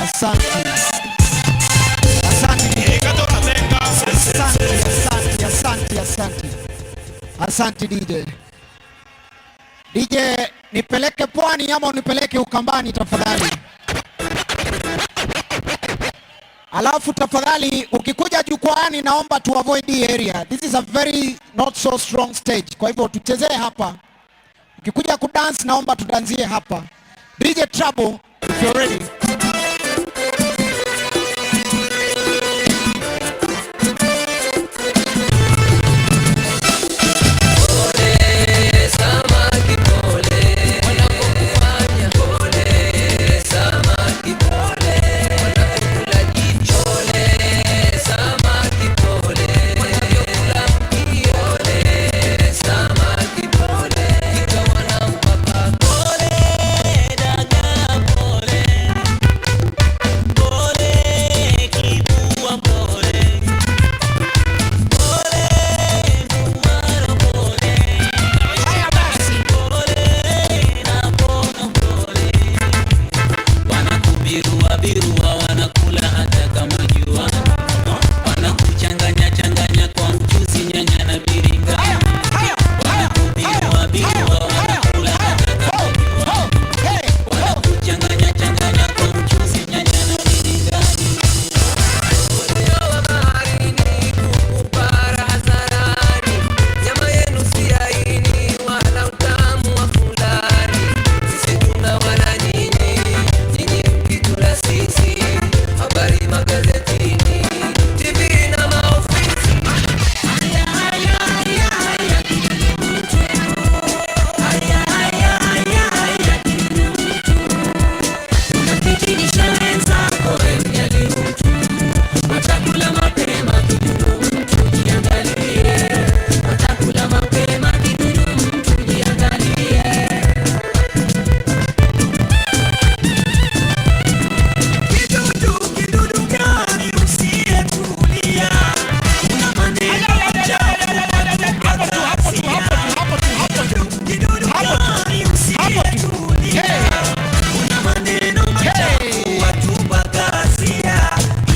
Asante. Asante. Asante, asante, asante, asante. Asante DJ. DJ, nipeleke pwani ama unipeleke Ukambani tafadhali? Alafu tafadhali ukikuja jukwaani naomba tu avoid hii area. This is a very not so strong stage. Kwa hivyo tuchezee hapa. Ukikuja kudance naomba tudanzie hapa. DJ Trouble, if you're ready. Wanakubiruabirua, wanakula hata kama jua, wanakuchanganya changanya kwa mchuzi, nyanya na biringanya. Wanakubiruabirua, wanakula hata kama jua, wanakuchanganya changanya kwa mchuzi, nyanya na biringanya. Kupara hadharani, nyama yenu si laini wala utamu wa fulani. Sisi tuna wala nyinyi, nyinyi mkitula sisi, habari magazetini, TV na maofisi. Haya, haya, haya, haya, kidudu mtu. Haya, haya, haya, haya, kidudu mtu. Unafikirisha wenzako, we mjali mtu. Watakula mapema kidudu mtu, jiangalie. Watakula mapema kidudu mtu, jiangalie. Kidudu, kidudu gani usiyetulia? Una maneno machafu watu. Kidudu gani usiyetulia? Una maneno machafu watu pakasia.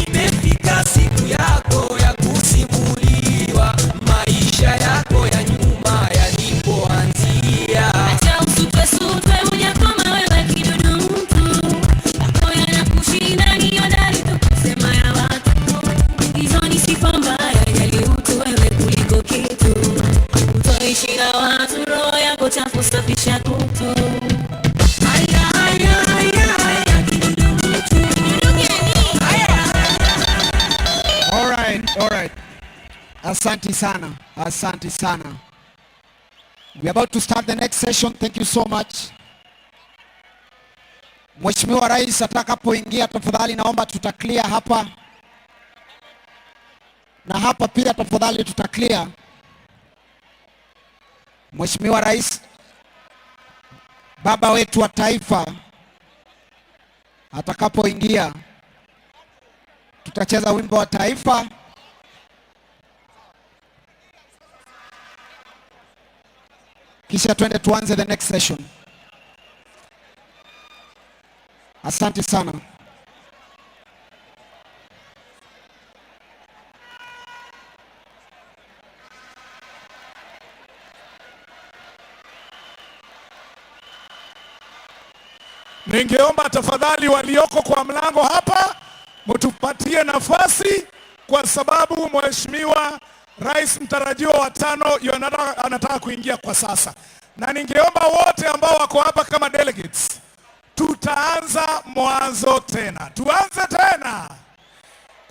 Imefika siku yako ya kusimuliwa, maisha yako ya nyuma yalipoanzia. Acha usutwesutwe, hujakoma wewe kidudu mtu. Yako yanakushinda, ni hodari tu kusema ya watu. Hizo ni sifa mbaya, jali utu wewe kuliko kitu. Utoishi na watu, roho yako chafu, safisha kutu. Haya, haya, haya, haya, kidudu mtu. Kidudu gani? All right, all right. Asante sana. Asante sana. We're about to start the next session. Thank you so much. Mheshimiwa Rais atakapoingia, tafadhali naomba tuta clear hapa na hapa pia, tafadhali tuta clear. Mheshimiwa Rais, baba wetu wa taifa atakapoingia, tutacheza wimbo wa taifa. Kisha twende tuanze the next session. Asante sana. Ningeomba tafadhali walioko kwa mlango hapa mtupatie nafasi, kwa sababu Mheshimiwa Rais mtarajiwa wa tano yu anataka kuingia kwa sasa, na ningeomba wote ambao wako hapa kama delegates, tutaanza mwanzo tena, tuanze tena.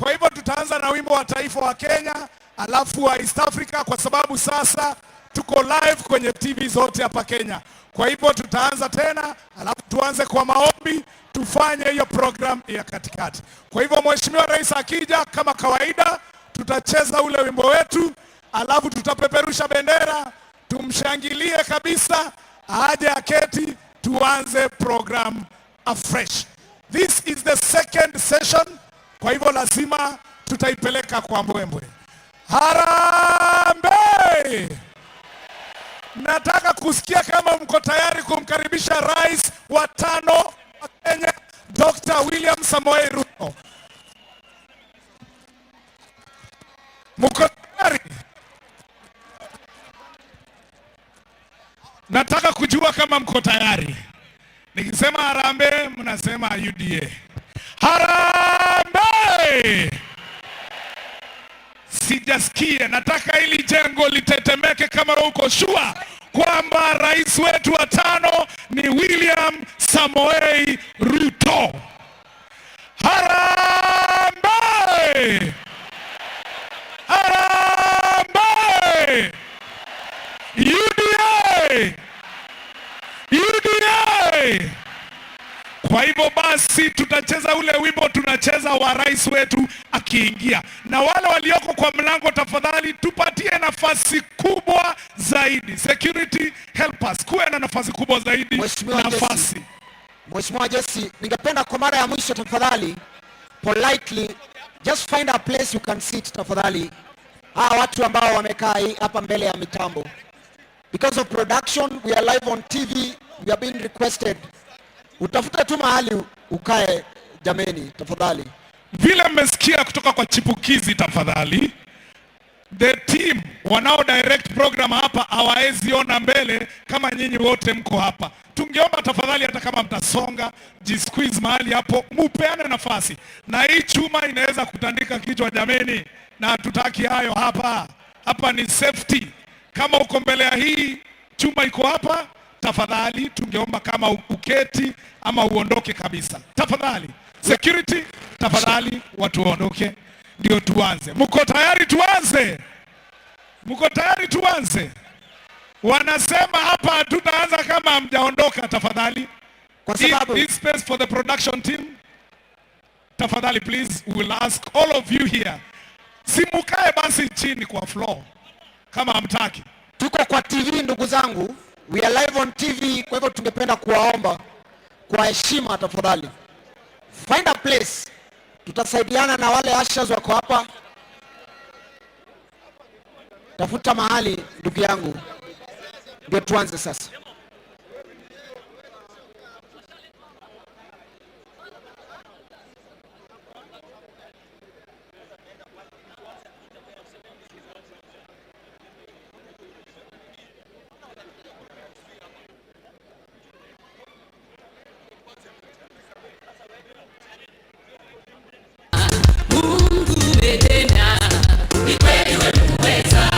Kwa hivyo tutaanza na wimbo wa taifa wa Kenya, alafu wa East Africa, kwa sababu sasa tuko live kwenye TV zote hapa Kenya. Kwa hivyo tutaanza tena, alafu tuanze kwa maombi, tufanye hiyo program ya katikati. Kwa hivyo Mheshimiwa Rais akija, kama kawaida, tutacheza ule wimbo wetu, alafu tutapeperusha bendera, tumshangilie kabisa, aje aketi, tuanze program afresh. This is the second session, kwa hivyo lazima tutaipeleka kwa mbwembwe. Harambee! Nataka kusikia kama mko tayari kumkaribisha rais wa tano wa Kenya, Dr. William Samoei Ruto. Mko tayari? Nataka kujua kama mko tayari. Nikisema harambee, mnasema UDA. Harambee! Sijasikia. Nataka hili jengo litetemeke kama uko sure kwamba rais wetu wa tano ni William Samoei Ruto. Harambee! Harambee! UDA! UDA! Kwa hivyo basi tutacheza ule wimbo tunacheza wa rais wetu akiingia, na wale walioko kwa mlango tafadhali tupatie nafasi kubwa zaidi. Security help us, kuwe na nafasi kubwa zaidi. Mheshimiwa Jesse, Nafasi. Mheshimiwa Jesse, ningependa kwa mara ya mwisho tafadhali, politely just find a place you can sit tafadhali. Hawa watu ambao wamekaa hapa mbele ya mitambo. Because of production, we are live on TV, we are being requested. Utafute tu mahali ukae jameni, tafadhali. Vile mmesikia kutoka kwa chipukizi, tafadhali the team wanao direct program hapa hawaezi ona mbele kama nyinyi wote mko hapa. Tungeomba tafadhali, hata kama mtasonga, jisqueeze mahali hapo, mupeane nafasi, na hii chuma inaweza kutandika kichwa jameni, na hatutaki hayo hapa. Hapa ni safety. Kama uko mbele ya hii chuma iko hapa, tafadhali tungeomba kama uketi ama uondoke kabisa, tafadhali. Security, tafadhali watu waondoke, ndio tuanze. Mko tayari tuanze? Mko tayari tuanze? Wanasema hapa hatutaanza kama hamjaondoka, tafadhali. Kwa sababu This space for the production team. Tafadhali please, we will ask all of you here. Simukae basi chini kwa floor kama hamtaki. Tuko kwa TV ndugu zangu, we are live on TV, kwa hivyo tungependa kuwaomba kwa heshima tafadhali, find a place. Tutasaidiana na wale ushers wako hapa. Tafuta mahali ndugu yangu, ndio tuanze sasa. Mungu umetenda, ni kweli wewe uweza.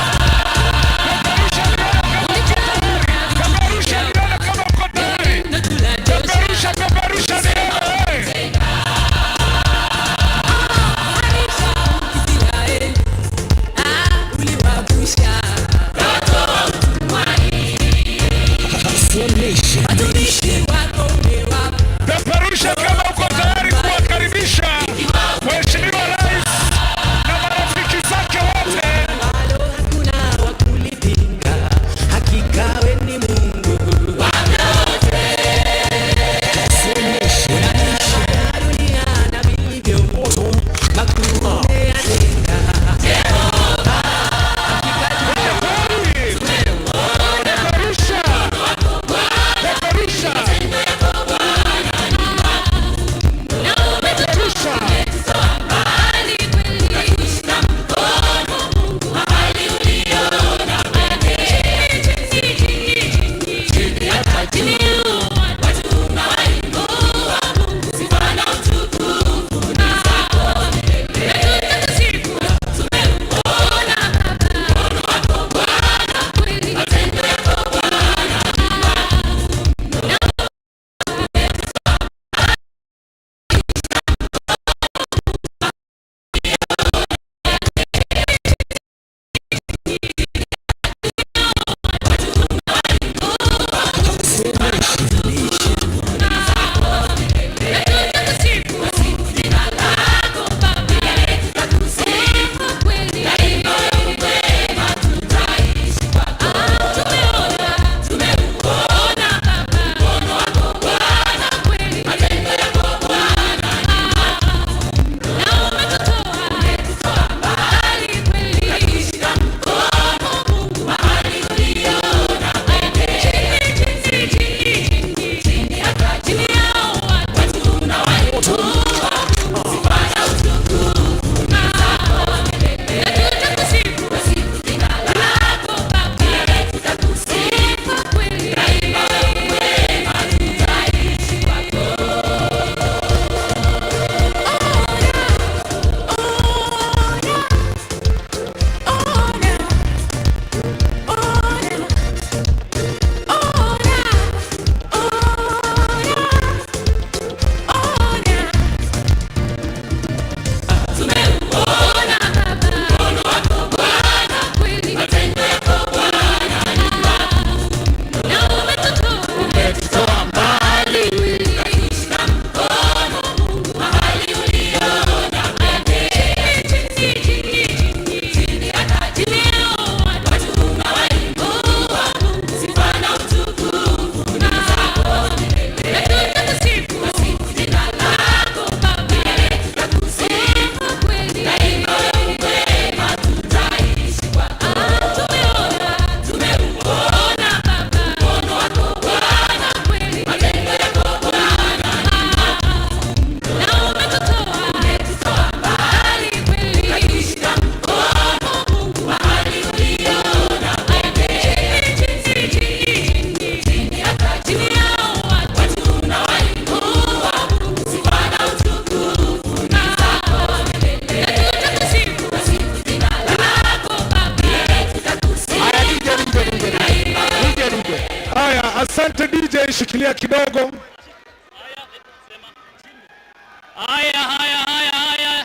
Haya, haya, haya, haya.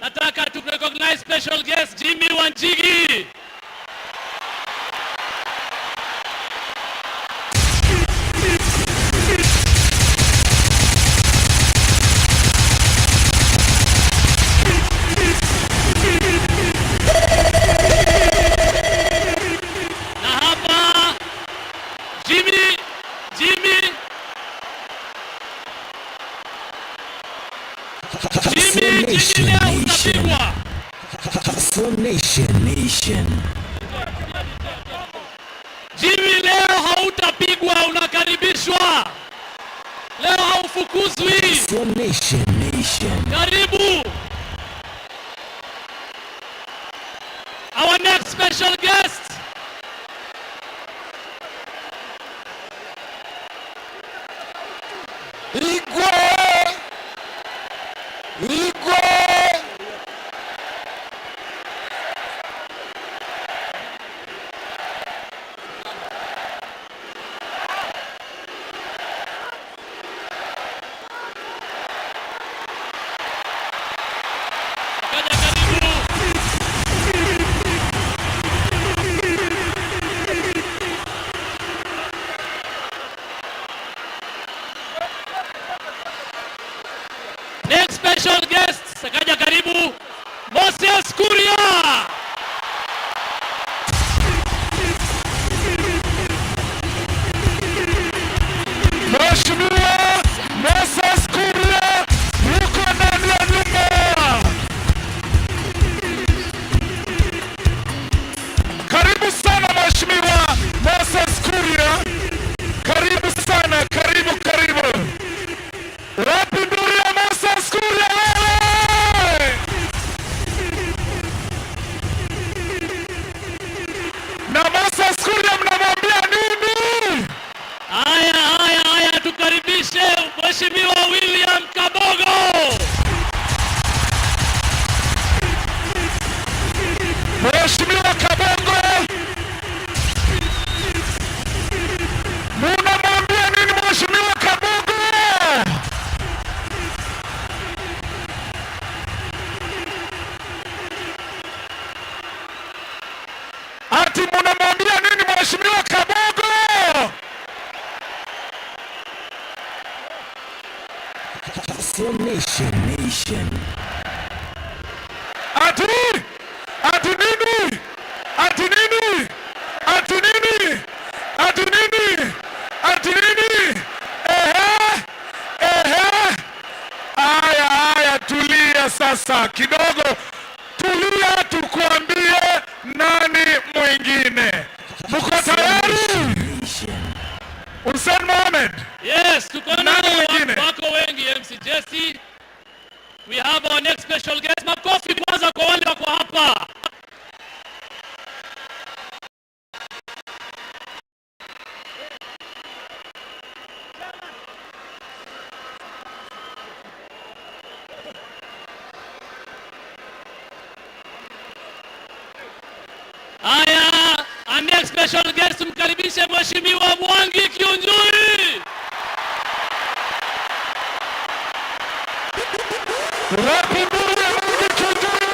Nataka to recognize special guest Jimmy Wanjigi. Na hapa Jimmy, Jimmy, Jimmy, Jimmy, leo utapigwa. Hustle Nation. Nation. Jimmy, leo hautapigwa, unakaribishwa. Leo haufukuzwi. Hustle Nation. Nation. Karibu. Our next special guest. Igwe! Igwe! Kaja karibu. Next special guest, Sakaja karibu. Moses Kuria. Mheshimiwa Moses Kuria yuko ndani ya nyumba. Karibu sana Mheshimiwa Moses Kuria, karibu sana, karibu karibu. Wapi nduru ya Moses Kuria wewe? Na Moses Kuria mnamwambia nini? Haya, haya, haya, tukaribishe Mheshimiwa William Kabogo. Mheshimiwa Kabogo, munamwambia nini Mheshimiwa Kabogo? Ati munamwambia nini Mheshimiwa Kabogo? Hustle Nation. Nation. Ati ati nini? Ati nini? Ati nini? Ati nini? Ati nini? Ehe, ehe. Aya, aya, tulia sasa kidogo, tulia, tukuambie nani mwingine. Mko tayari? Hussein Mohamed. Yes, tuko Nani nao mwingine? Wako wengi MC Jesse. We have our next special guest. Makofi kwanza kwa wale wako hapa. Haya, our next special guest, mkaribishe Mheshimiwa Mwangi Kiunjuri. Wapi nduru ya Mwangi Kiunjuri?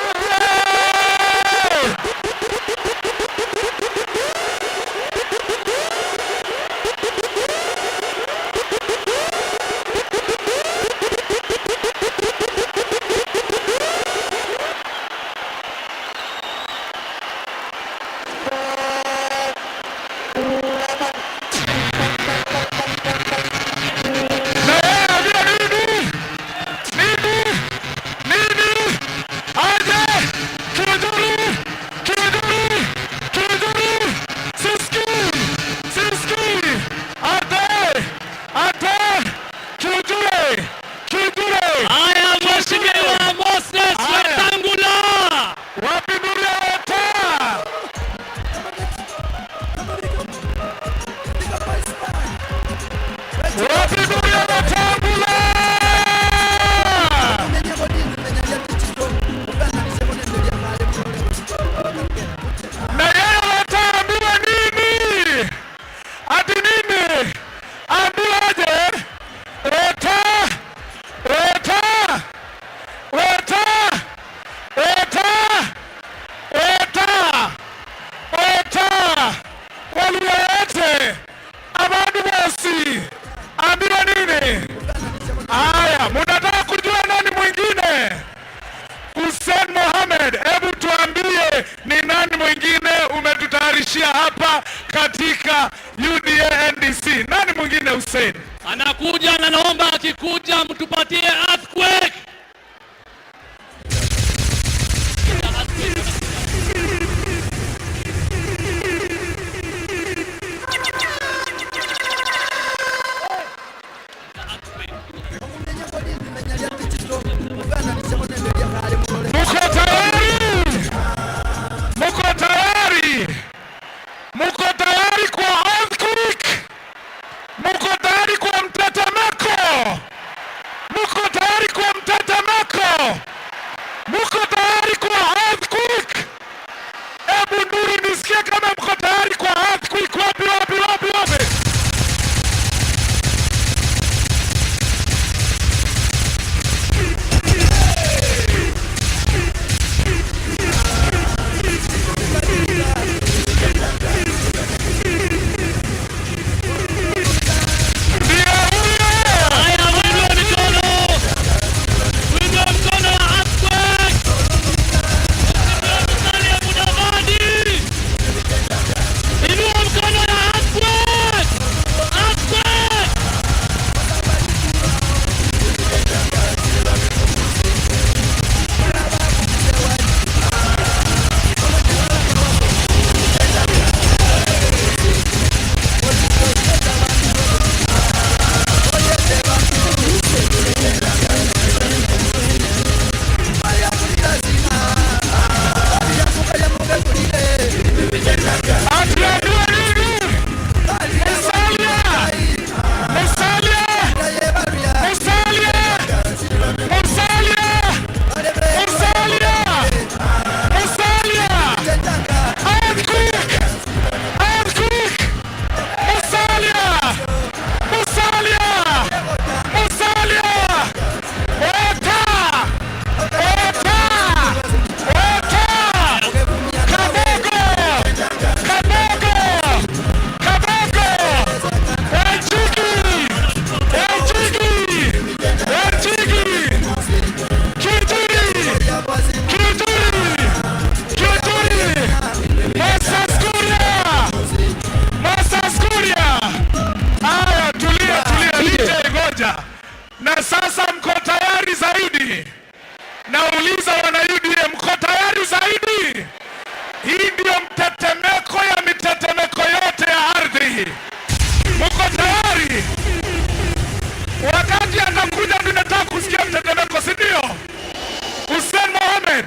katika UDA NDC. Nani mwingine, Hussein? Anakuja na naomba akikuja mtupatie earthquake. Muko tayari? Muko tayari? Muko tayari kwa earthquake? Muko tayari kwa mtetemeko? Muko tayari kwa mtetemeko? Muko tayari kwa earthquake? Hebu nduru nisikie kama mko tayari kwa earthquake. Wapi, wapi, wapi, wapi? Haya, mwinue mikono. Mwinue mkono wa earthquake. Musalia Mudavadi. Inua mkono ya earthquake. Earthquake. Atuambiwe nini? Musalia! Musalia! Musalia! Musalia! Musalia! Musalia! Earthquake! Earthquake! Musalia! Musalia! Musalia! Ota! Ota! Ota! Kabogo! Kabogo! Kabogo! Wanjigi! Wanjigi! Wanjigi! Kituri! Kituri! Kituri! Moses Kuria! Moses Kuria! Haya, tulia, tulia, DJ ngoja. Na sasa mko tayari zaidi? Nauliza wana UDA, mko tayari zaidi? Hii ndiyo mtetemeko ya mitetemeko yote ya ardhi. Mko tayari? Wakati anakuja tunataka kusikia mtetemeko, si ndio? Hussein Mohamed,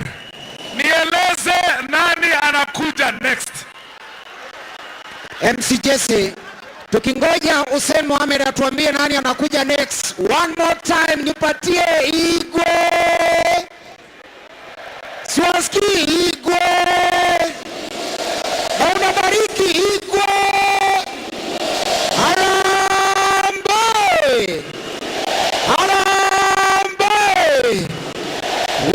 nieleze nani anakuja next? MC Jesse, tukingoja Hussein Mohamed atuambie nani anakuja next. One more time, nipatie Igwe. Siwasikii Igwe. Na unabariki Igwe. Harambee! Harambee!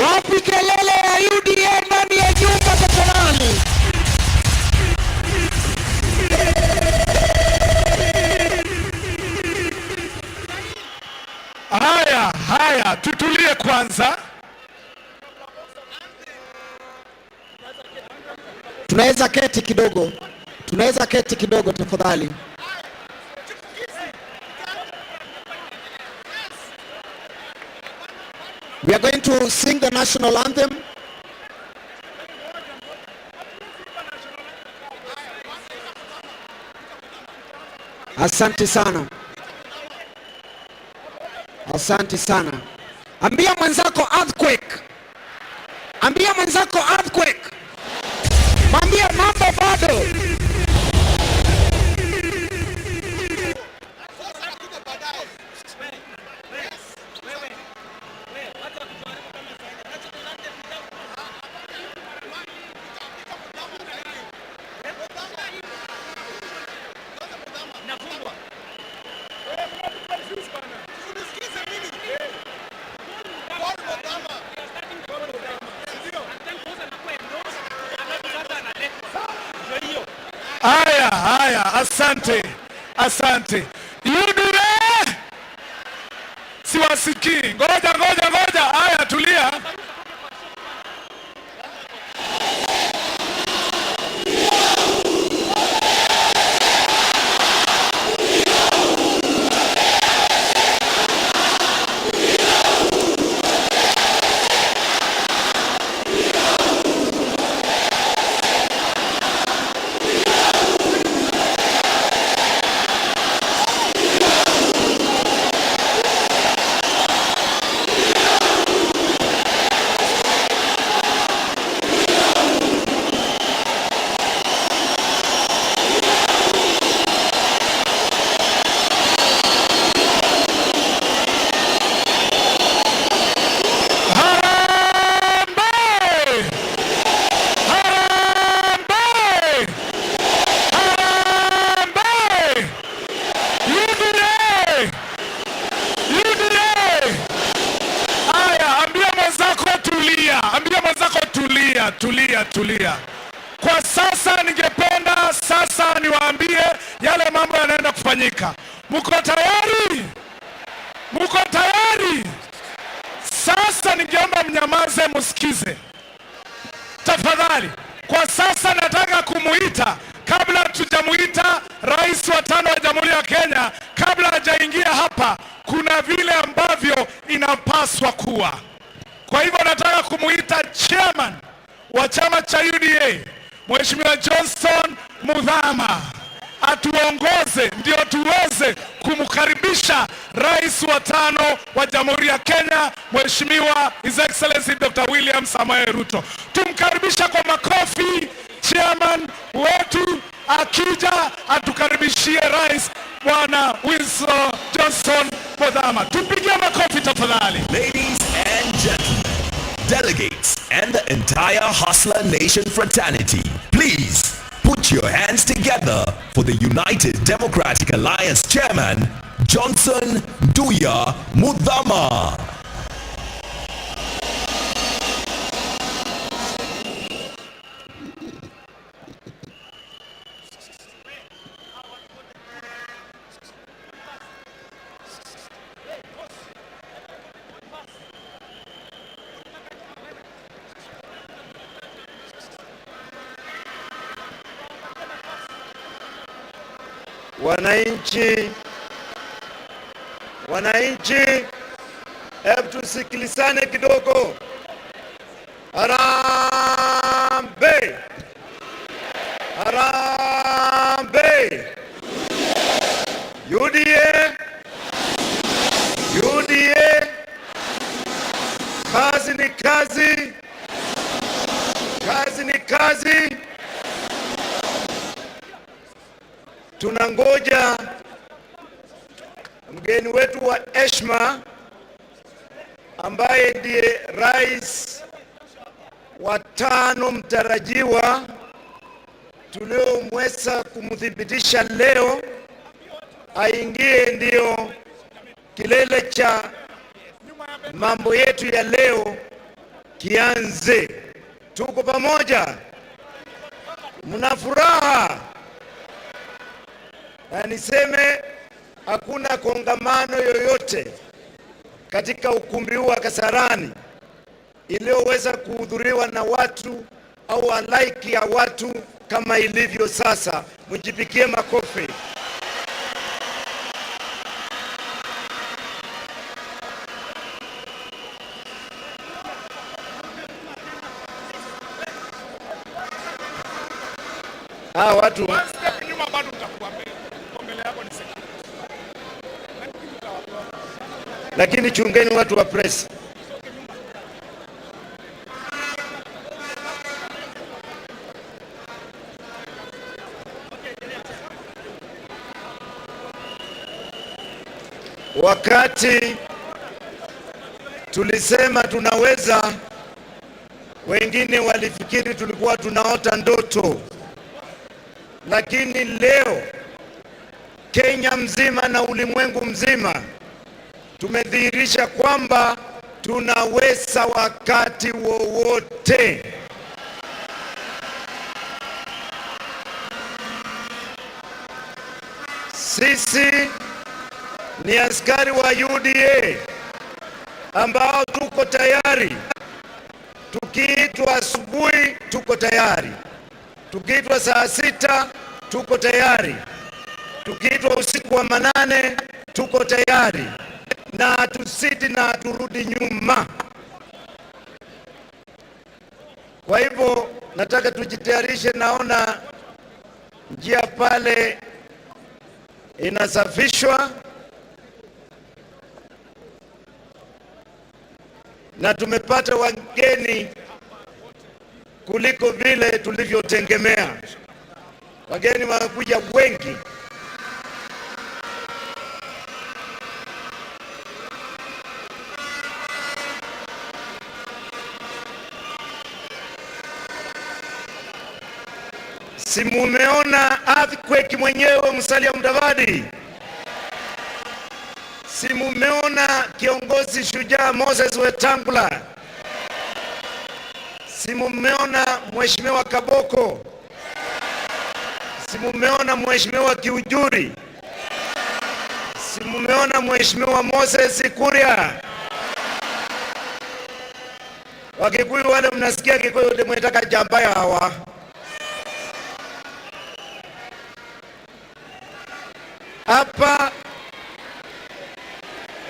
Wapi kelele ya UDA ndani ya nyumba tafadhali? Haya, haya, tutulie kwanza. Tunaweza keti kidogo, tunaweza keti kidogo tafadhali. We are going to sing the national anthem. Asante sana, asante sana. Ambia mwenzako earthquake, ambia mwenzako earthquake, mwambie mambo bado. Haya, haya, asante, asante. UDA siwasikii. Ngoja, ngoja, ngoja. Haya, tulia. Tulia, tulia, tulia. Kwa sasa ningependa sasa niwaambie yale mambo yanaenda kufanyika. Mko tayari? Mko tayari? Sasa ningeomba mnyamaze, musikize tafadhali. Kwa sasa nataka kumuita, kabla tujamuita rais wa tano wa Jamhuri ya Kenya, kabla hajaingia hapa, kuna vile ambavyo inapaswa kuwa. Kwa hivyo nataka kumuita chairman wa chama cha UDA, Mheshimiwa Johnson Muthama, atuongoze ndio tuweze kumkaribisha rais wa tano wa Jamhuri ya Kenya, Mheshimiwa His Excellency Dr. William Samoei Ruto. Tumkaribisha kwa makofi chairman wetu, akija atukaribishie rais Bwana Wilson Johnson Muthama. Tupigie makofi tafadhali. Ladies and gentlemen, delegates, and the entire Hustler Nation fraternity, please put your hands together for the United Democratic Alliance Chairman, Johnson Nduya Muthama. Wananchi, wananchi, hebu tusikilizane kidogo. Harambee! Harambee! UDA! UDA! Kazi ni kazi, kazi ni kazi. Tunangoja mgeni wetu wa heshima ambaye ndiye rais wa tano mtarajiwa tuliomweza kumthibitisha leo aingie, ndiyo kilele cha mambo yetu ya leo kianze. Tuko pamoja? Mna furaha? Na niseme hakuna kongamano yoyote katika ukumbi huu wa Kasarani iliyoweza kuhudhuriwa na watu au halaiki ya watu kama ilivyo sasa. Mjipigie makofi. Hawa watu One step nyuma bado utakuwa mbele. Kwa mbele yako ni security. Lakini chungeni watu wa press. Wakati tulisema tunaweza, wengine walifikiri tulikuwa tunaota ndoto, lakini leo Kenya mzima na ulimwengu mzima tumedhihirisha kwamba tunaweza wakati wowote. Sisi ni askari wa UDA ambao tuko tayari. Tukiitwa asubuhi tuko tayari, tukiitwa saa 6 tuko tayari, tukiitwa usiku wa manane tuko tayari, na hatusiti na haturudi nyuma. Kwa hivyo nataka tujitayarishe. Naona njia pale inasafishwa na tumepata wageni kuliko vile tulivyotegemea. Wageni wamekuja wengi. Si mumeona earthquake mwenyewe Musalia Mudavadi? Si mumeona kiongozi shujaa Moses Wetangula? Si mumeona Mheshimiwa Kaboko? Si mumeona Mheshimiwa Kiunjuri? Si mumeona Mheshimiwa Moses Kuria? Wakikuyu wale mnasikia Kikuyu ndimwetaka jamba hawa. Hapa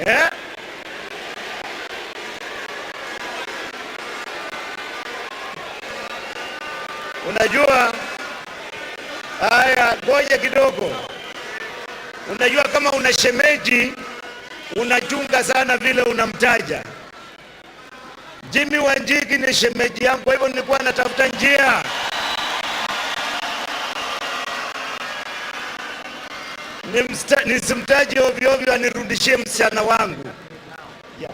eh? Unajua, haya, ngoja kidogo. Unajua kama una shemeji unachunga sana vile unamtaja. Jimmy Wanjigi ni shemeji yangu, kwa hivyo nilikuwa natafuta njia. Nisimtaje ovyo ovyo anirudishie msichana wangu. Yeah.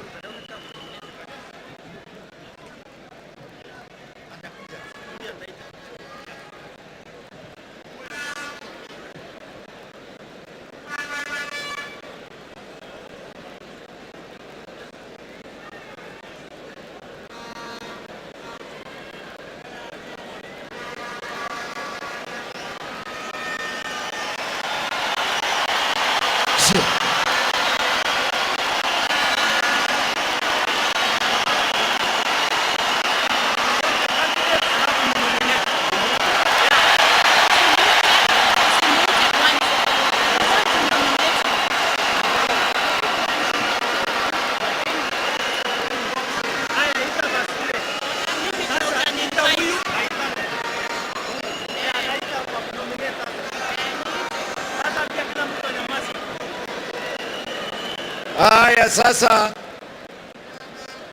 Haya, sasa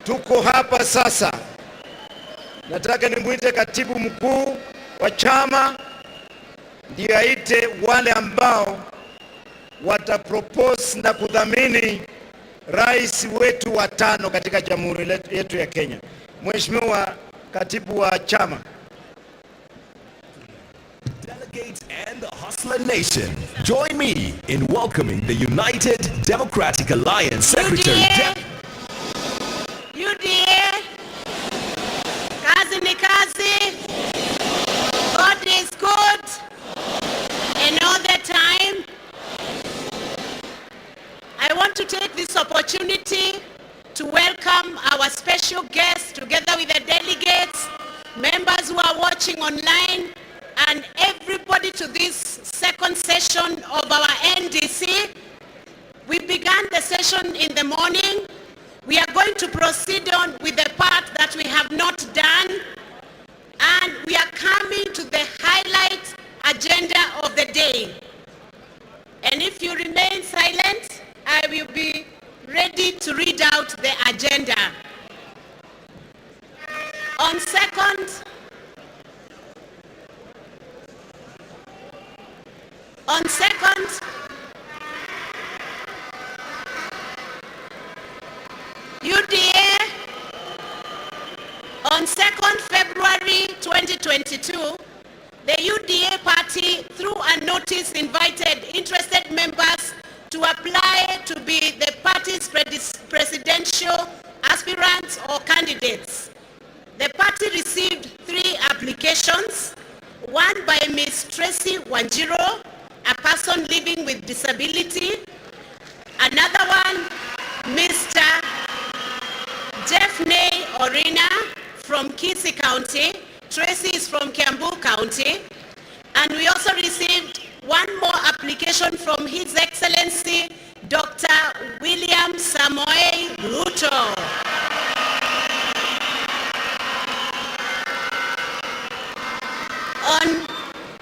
tuko hapa sasa. Nataka nimwite katibu mkuu wa chama ndiye aite wale ambao watapropose na kudhamini rais wetu wa tano katika jamhuri yetu ya Kenya. Mheshimiwa katibu wa chama. Delegates and the Hustler Nation, join me in welcoming the United Democratic Alliance Secretary UDA, UDA, kazi ni kazi. God is good and all the time. I want to take this opportunity to welcome our special guests together with the delegates, members who are watching online, and everybody to this second session of our NDC. We began the session in the morning. We are going to proceed on with the part that we have not done, and we are coming to the highlight agenda of the day. And if you remain silent, I will be ready to read out the agenda. On second, on second, UDA, on 2nd February 2022, the UDA party, through a notice, invited interested members to apply to be the party's presidential aspirants or candidates. The party received 3 applications, one by Ms. Tracy Wanjiru, a person living with disability, another one, Mr. Jeffney Orina from Kisii County. Tracy is from Kiambu County. And we also received one more application from His Excellency, Dr. William Samoei Ruto.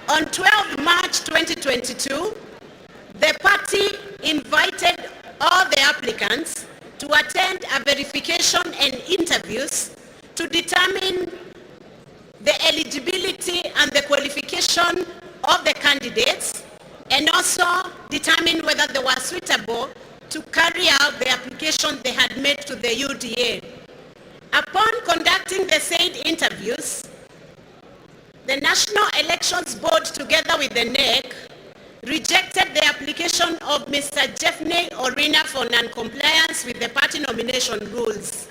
On 12 March 2022, the party invited all the applicants to attend a verification and interviews to determine the eligibility and the qualification of the candidates, and also determine whether they were suitable to carry out the application they had made to the UDA. Upon conducting the said interviews, the National Elections Board, together with the NEC, rejected the application of Mr. Jeffney Orina for non-compliance with the party nomination rules.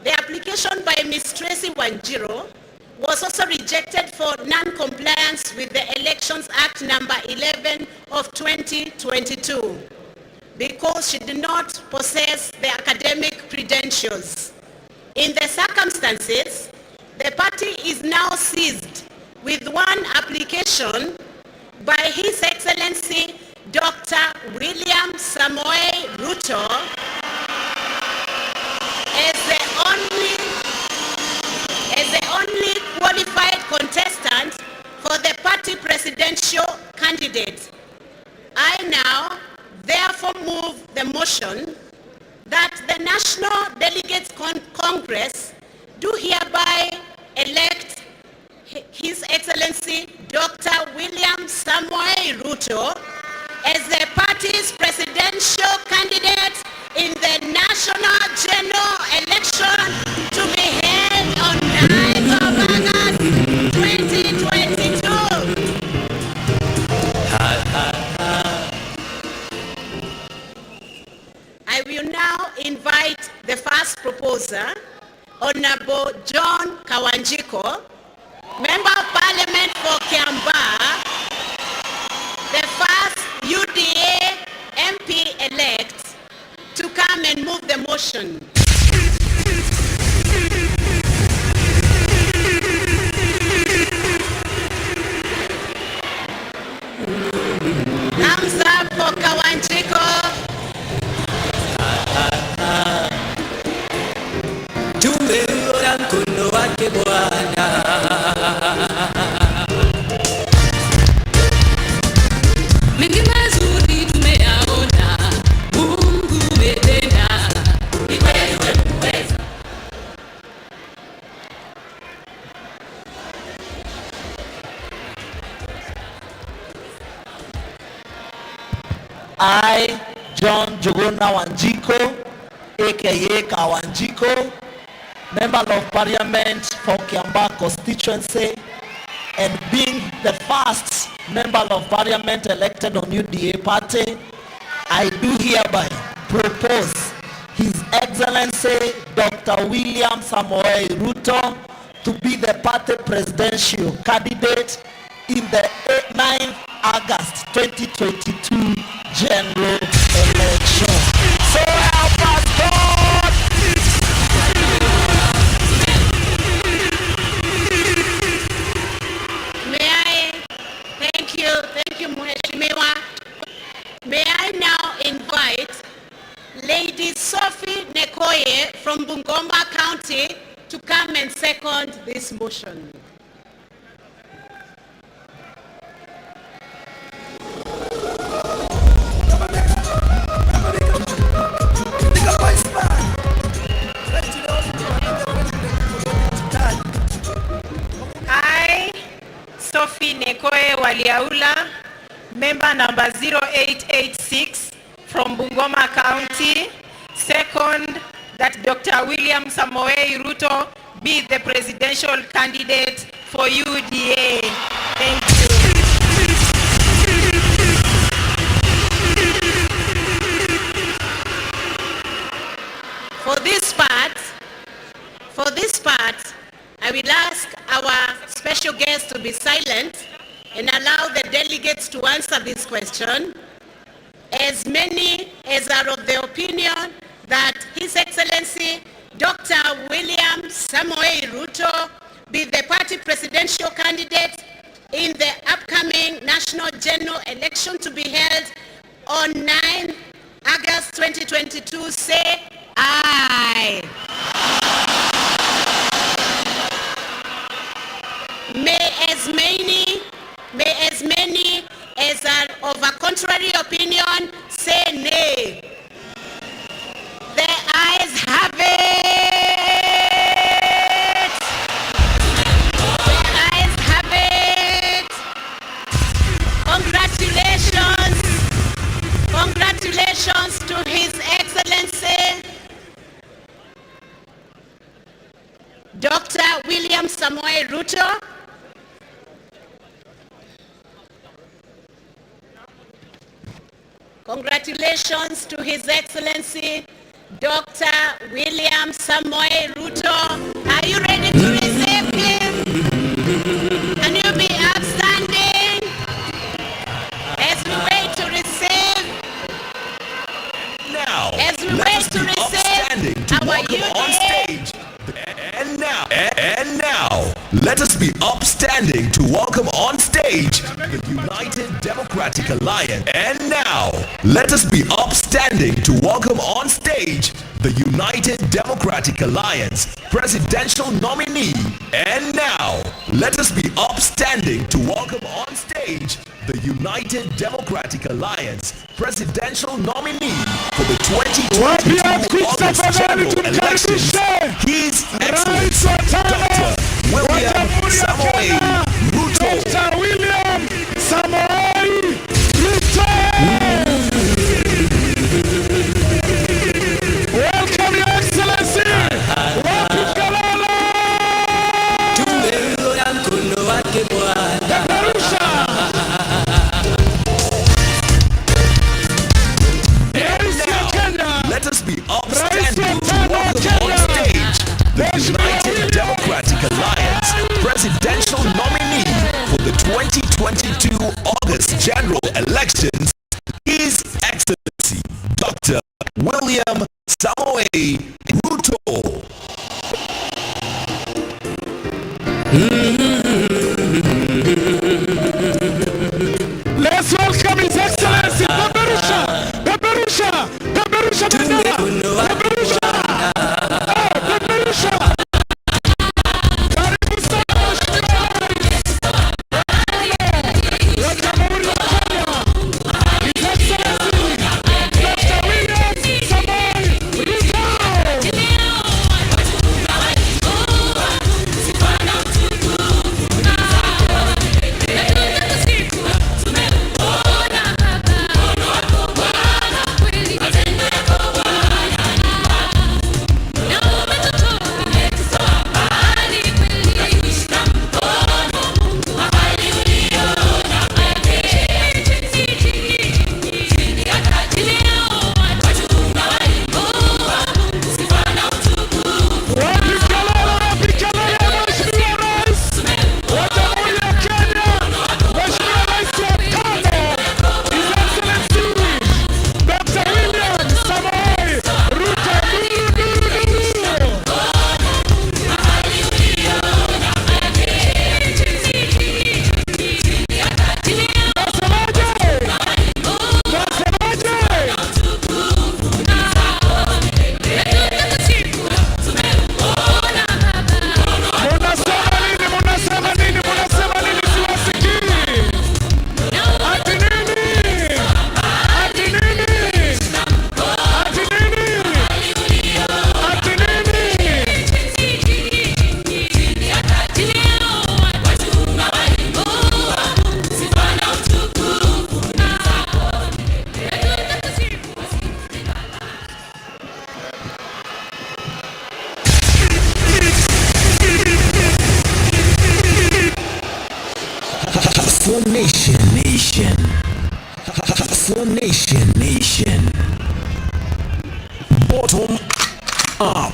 The application by Ms. Tracy Wanjiru was also rejected for non-compliance with the Elections Act number 11 of 2022 because she did not possess the academic credentials. In the circumstances, the party is now seized with one application by His Excellency Dr. William Samoei Ruto as the only qualified contestant for the party presidential candidate. I now therefore move the motion that the National Delegates Congress do hereby elect His Excellency Dr. William Samoei Ruto as the party's presidential candidate in the national general election to be held on 9th of August 2022. I will now invite the first proposer, Honorable John Kawanjiku, Member of Parliament for Kiambaa, the first UDA MP-elect, to come and move the motion. Thumbs up for Kawanjiku. Tumeuona mkono wake Bwana. Mengi mazuri tumeyaona, Mungu umetenda, ni kweli wewe uweza. I, John Njuguna Wanjiku, aka Kawanjiku, Member of Parliament for Kiambaa constituency, and being the first Member of Parliament elected on UDA party, I do hereby propose His Excellency Dr. William Samoei Ruto to be the party presidential candidate in the 9th August 2022 general election. So help us God! May I, thank you Mheshimiwa. May I now invite Lady Sophie Nekoye from Bungoma County to come and second this motion. I, Sophie Nekoe Waliaula, member number 0886 from Bungoma County, second that Dr. William Samoei Ruto be the presidential candidate for UDA. Thank you. For this part, I will ask our special guest to be silent and allow the delegates to answer this question. As many as are of the opinion that His Excellency Dr. William Samoei Ruto be the party presidential candidate in the upcoming national general election to be held on 9 August 2022, say aye. May as many as are of a contrary opinion say nay. The ayes have it. The ayes have it. Congratulations. Congratulations to His Excellency Dr. William Samoei Ruto. Congratulations to His Excellency Dr. William Samoei Ruto. Are you ready to receive him? let us be upstanding to welcome on stage the United Democratic Alliance. And now, let us be upstanding to welcome on stage the United Democratic Alliance presidential nominee. And now, let us be upstanding to welcome on stage the United Democratic Alliance presidential nominee for the 2022 August general elections, His Excellency Dr. William Samoei Ruto. Dr. William Samoei Ruto. Welcome, Your Excellency. Wapi Kalala? Tumeuona mkono wake Bwana. Peperusha. Let us be upstanding to welcome on stage the United Democratic Alliance presidential nominee for the 2022 August general elections, His Excellency Dr. William Samoei Ruto. Let's welcome His Excellency. Peperusha, peperusha, peperusha bendera, peperusha, peperusha. Karibu sana Mheshimiwa Rais wa Jamhuri ya Kenya, His Excellency Dr. William Samoei Ruto. Wapi kelele, wapi kelele, Mheshimiwa Rais wa Jamhuri ya Kenya, Mheshimiwa Rais wa tano, His Excellency Dr. William Samoei Ruto. Nduru, nduru, nduru. Nasemaje? Nasemaje? Munasema nini? Munasema nini? Munasema nini? Siwasikii. Ati nini? Ati nini? Ati nini? Ati nini? Hustle Nation. Nation. Hustle Nation. Nation. Bottom up.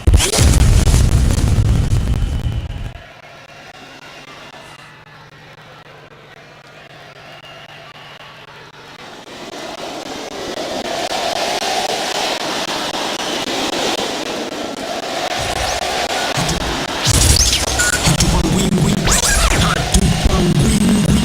Hatupangwingwi. Hatupangwingwi.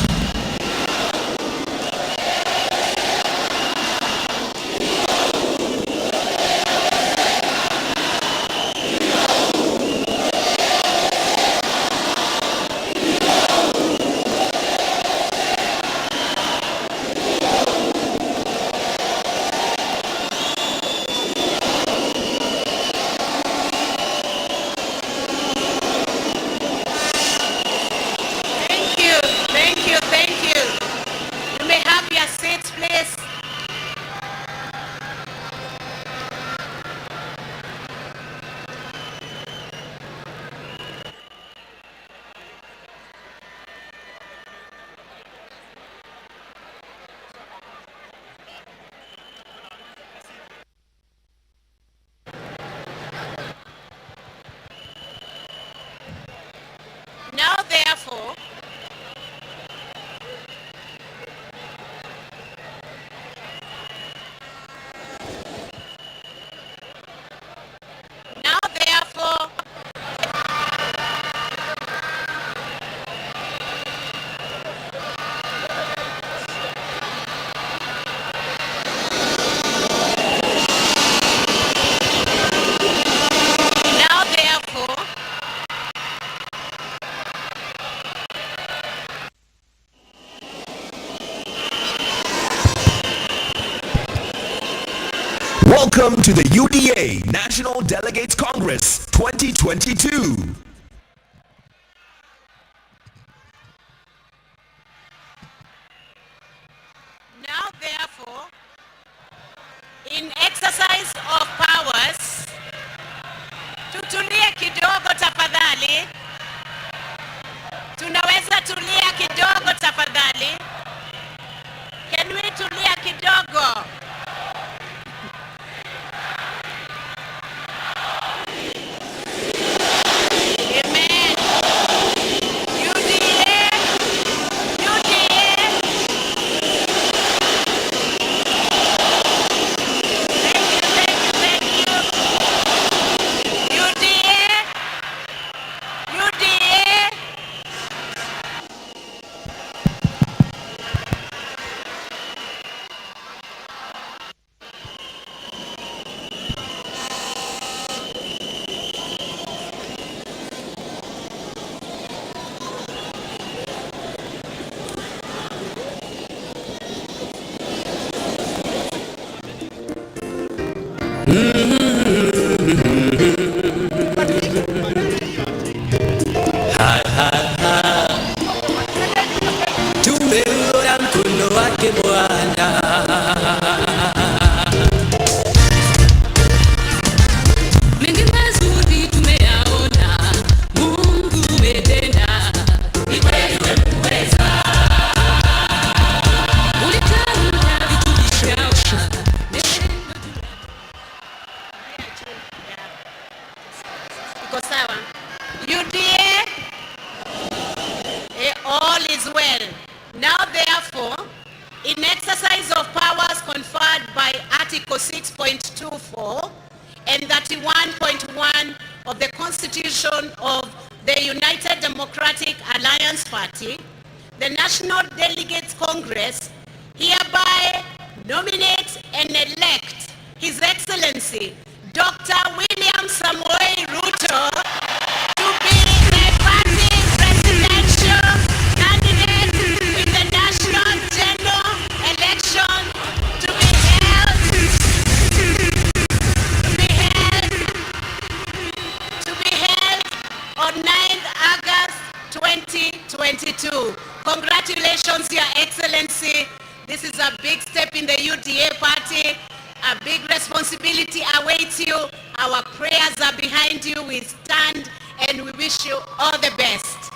Welcome to the UDA National Delegates Congress 2022. Now, therefore, in exercise of powers, tutulie kidogo tafadhali. Tunaweza tulia kidogo tafadhali. Can we tulia kidogo? Amen. UDA, UDA. Thank you, thank you, thank you. UDA, UDA. Ha, ha, ha. Tumeuona mkono wake Bwana. Mengi mazuri tumeyaona, Mungu umetenda, ni kweli wewe muweza. Ulitamka vitu vikawa, neno Iko sawa. UDA, all is well. Now therefore, in exercise of powers conferred by Article 6.24 and 31.1 of the Constitution of the United Democratic Alliance Party, the National Delegates Congress hereby nominates and elect His Excellency Dr. William Samoei Ruto to be the party presidential candidate in the national general election to be held on 9th August 2022. Congratulations, Your Excellency. This is a big step in the UDA party. A big responsibility awaits you. Our prayers are behind you. We stand and we wish you all the best.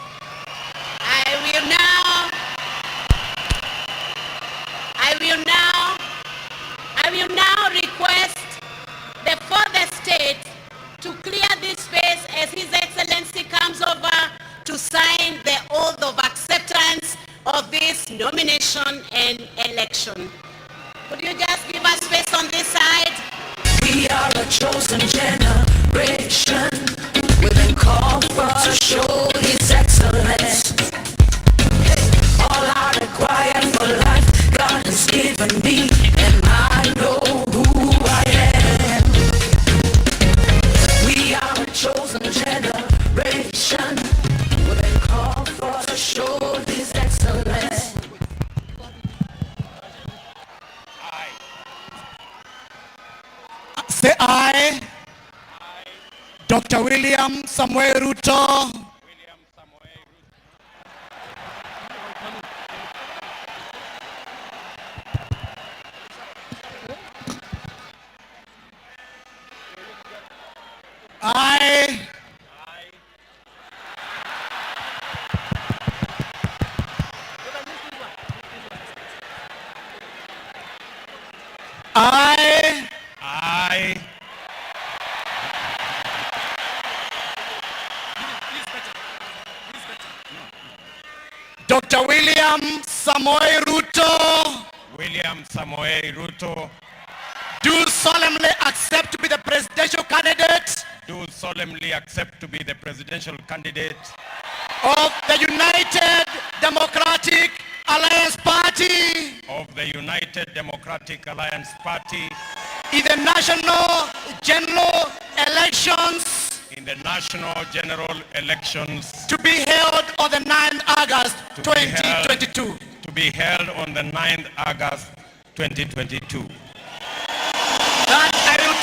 I will now request the fourth estate to clear this space as His Excellency comes over to sign the oath of acceptance of this nomination and election. Could you just give us space on this side? We are a chosen generation. We've been called for to show His excellence. Hey, all I require for life, God has given me, and I know who I am. We are a chosen generation. We've been called for to show His excellence. Say I, Dr. William Samoei Ruto, I, I, I, Dr. William Samoei Ruto, William Samoei Ruto, do solemnly accept to be the presidential candidate do solemnly accept to be the presidential candidate of the United Democratic Alliance Party of the United Democratic Alliance Party in the national general elections in the national general elections to be held on the 9th August 2022. To be held on the 9th August 2022. That I will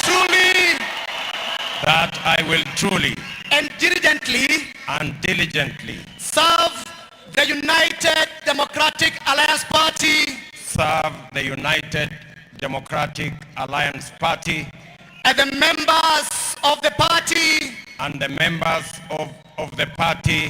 That I will truly and diligently serve the United Democratic Alliance Party serve the United Democratic Alliance Party and the members of the party and the members of the party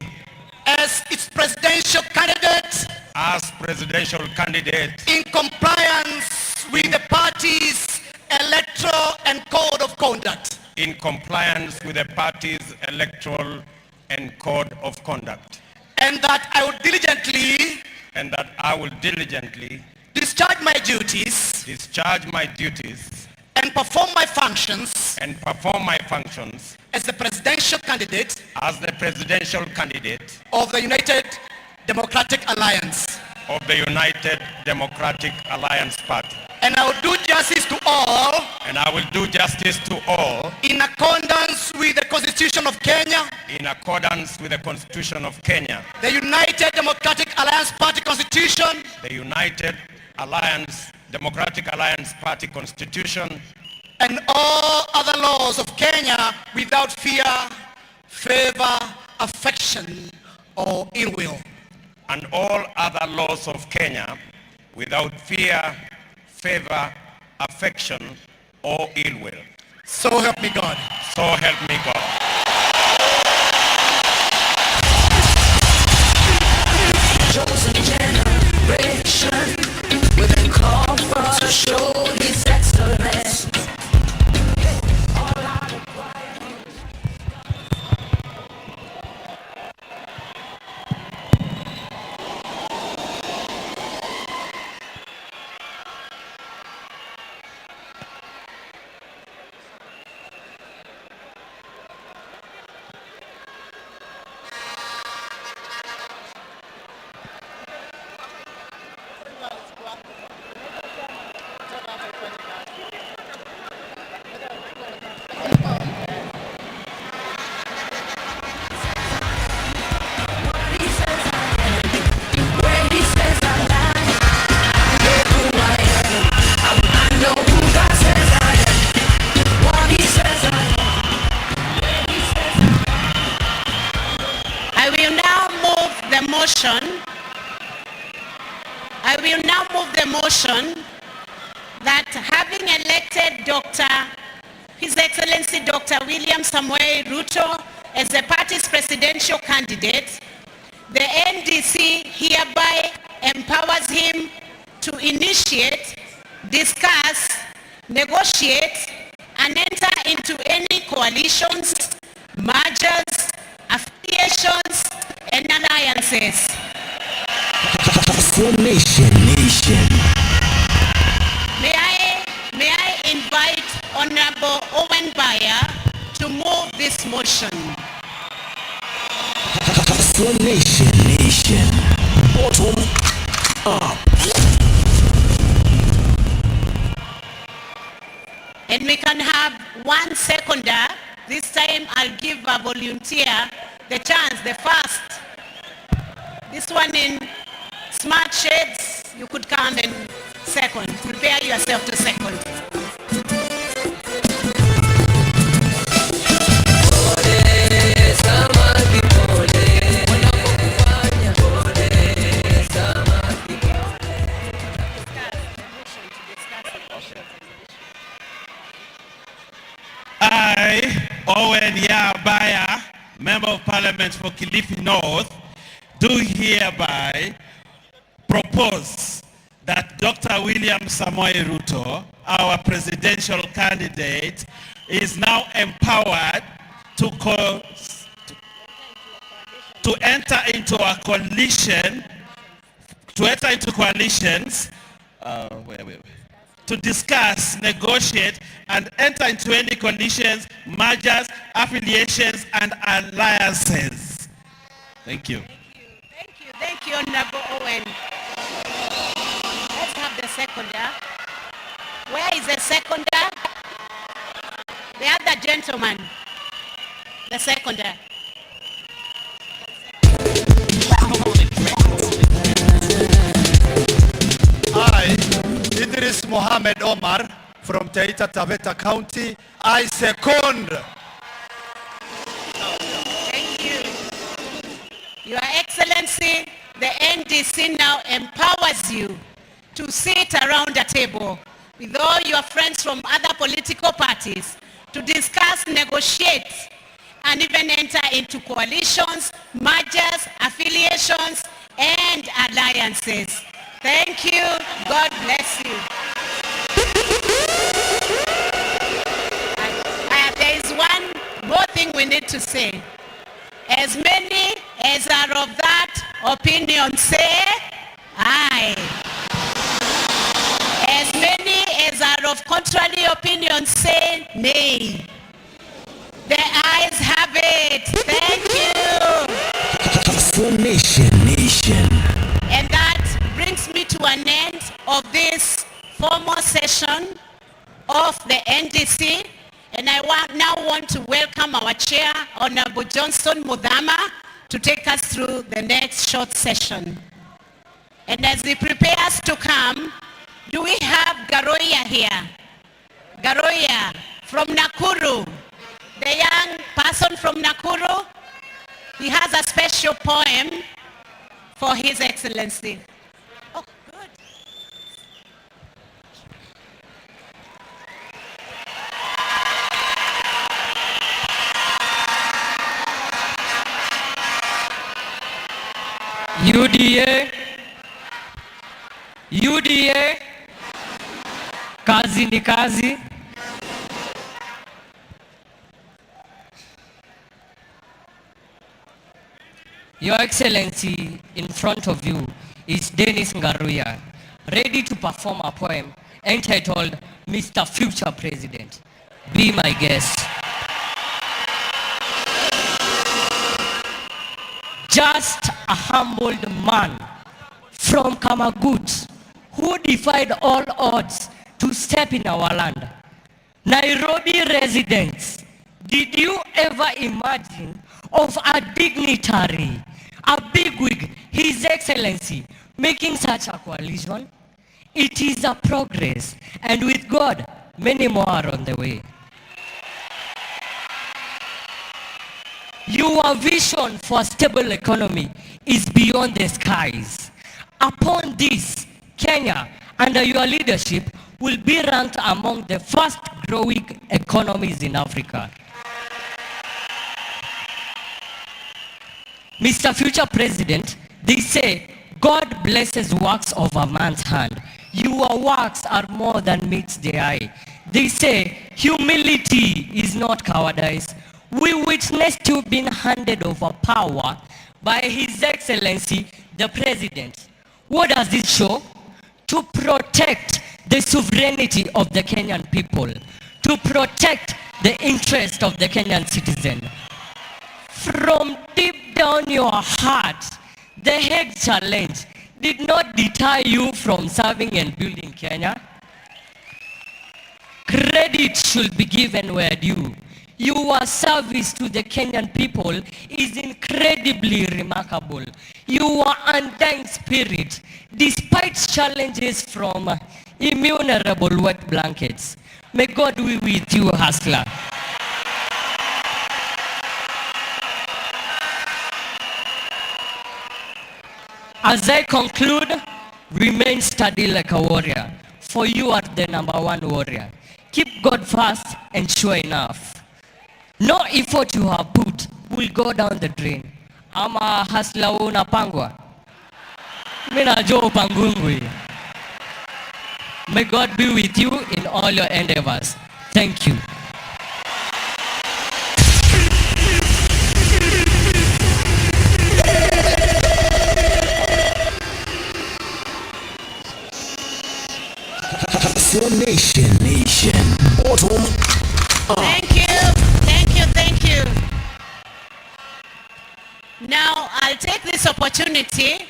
as its presidential candidate as presidential candidate in compliance with the party's electoral and code of conduct. In compliance with the party's electoral and code of conduct. And that I will diligently And that I will diligently discharge my duties discharge my duties and perform my functions and perform my functions as the presidential candidate as the presidential candidate of the United Democratic Alliance. of the United Democratic Alliance Party. And I will do justice to all And I will do justice to all in accordance with the Constitution of Kenya, in accordance with the Constitution of Kenya, the United Democratic Alliance Party Constitution, the United Alliance Democratic Alliance Party Constitution, and all other laws of Kenya without fear, favor, affection, or ill will. and all other laws of Kenya without fear, favor, affection, or ill will. So help me God. So help me God. Chosen generation with a call for to show his excellence. Where he says I lie, I know who I am. I know who God says I am. What he says I am. Where he says I I will now move the motion. I will now move the motion that having elected His Excellency Dr. William Samoei Ruto as the party's presidential candidate, the NDC hereby empowers him to initiate, discuss, negotiate, and enter into any coalitions, mergers, affiliations, and alliances. Hustle Nation. Nation. May I invite Honorable Owen Baya to move this motion. Hustle Nation. Nation. Bottom up. And we can have one seconder. This time I'll give a volunteer the chance, the first. This one in smart shades, you could come and second. Prepare yourself to second. I, Owen Yabaya, Member of Parliament for Kilifi North, do hereby propose that Dr. William Samoei Ruto, our presidential candidate, is now empowered to enter into a coalition, to enter into coalitions, wait, wait, wait, to discuss, negotiate, and enter into any coalitions, mergers, affiliations, and alliances. Thank you. Thank you. Thank you, Honorable Owen. Let's have the seconder. Where is the seconder? The other gentleman. The seconder. I, Idris Mohammed Omar from Taita Taveta County, I second Your Excellency, the NDC now empowers you to sit around a table with all your friends from other political parties to discuss, negotiate, and even enter into coalitions, mergers, affiliations, and alliances. Thank you. God bless you. There is one more thing we need to say. As many as are of that opinion say, aye. As many as are of contrary opinion say, nay. The ayes have it. Thank you. Hustler Nation. Nation. And that brings me to an end of this formal session of the NDC. And I now want to welcome our chair, Honorable Johnson Muthama, to take us through the next short session. And as he prepares to come, do we have Garoya here? Garoya from Nakuru, the young person from Nakuru. He has a special poem for His Excellency. Oh, good. UDA, UDA, kazi ni kazi. Your Excellency, in front of you is Dennis Ngaruya, ready to perform a poem entitled Mr. Future President. Be my guest. Just a humbled man from Kamagut who defied all odds to step in our land. Nairobi residents, did you ever imagine of a dignitary, a bigwig, His Excellency, making such a coalition? It is a progress, and with God, many more are on the way. Your vision for a stable economy is beyond the skies. Upon this, Kenya, under your leadership, will be ranked among the fast growing economies in Africa. Mr. Future President, they say, God blesses works of a man's hand. Your works are more than meets the eye. They say, humility is not cowardice. We witnessed you being handed over power by His Excellency, the President. What does this show? To protect the sovereignty of the Kenyan people, to protect the interest of the Kenyan citizen. From deep down your heart, the Hague Challenge did not deter you from serving and building Kenya. Credit should be given where due. Your service to the Kenyan people is incredibly remarkable. Your undying spirit, despite challenges from innumerable wet blankets. May God be with you, Hustler. As I conclude, remain steady like a warrior, for you are the #1 warrior. Keep God first and sure enough, no effort you have put will go down the drain. Ama hustler unapangwa. Mimi najua upangungwi. May God be with you in all your endeavors. Thank you. Hustler Nation, Nation, bottom up. Thank you, thank you, thank you. Now I'll take this opportunity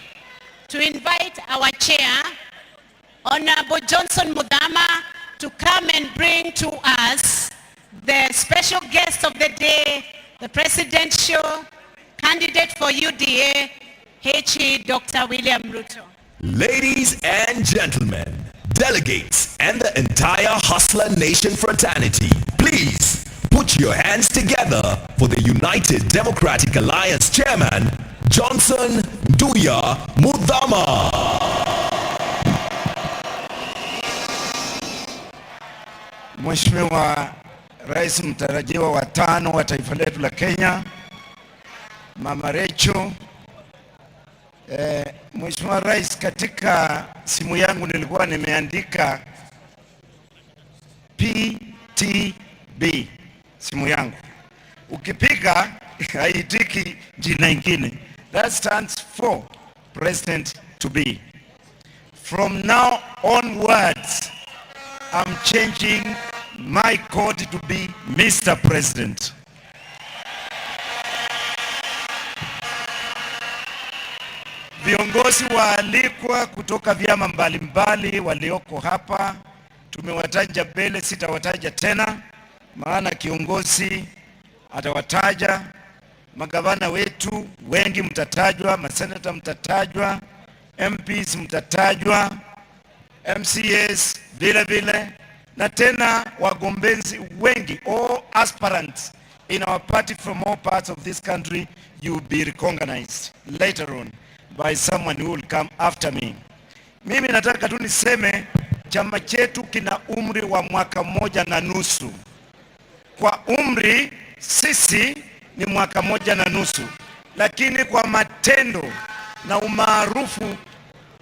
to invite our chair, Honorable Johnson Muthama, to come and bring to us the special guest of the day, the presidential candidate for UDA, H.E. Dr. William Ruto. Ladies and gentlemen, delegates and the entire Hustler Nation fraternity, please put your hands together for the United Democratic Alliance Chairman, Johnson Nduya Muthama. Mheshimiwa Rais mtarajiwa wa tano wa taifa letu la Kenya, Mama Rachel. Mheshimiwa Rais, katika simu yangu nilikuwa nimeandika PTB, simu yangu ukipiga haitiki jina ingine. That stands for President to be. From now onwards, I'm changing my code to be Mr. President. Viongozi waalikwa kutoka vyama mbalimbali walioko hapa tumewataja mbele, sitawataja tena, maana kiongozi atawataja. Magavana wetu wengi mtatajwa, maseneta mtatajwa, MPs mtatajwa, MCAs vile vile, na tena wagombezi wengi, all aspirants in our party from all parts of this country, you will be recognized later on by someone who will come after me. Mimi nataka tu niseme chama chetu kina umri wa mwaka mmoja na nusu. Kwa umri sisi ni mwaka moja na nusu, lakini kwa matendo na umaarufu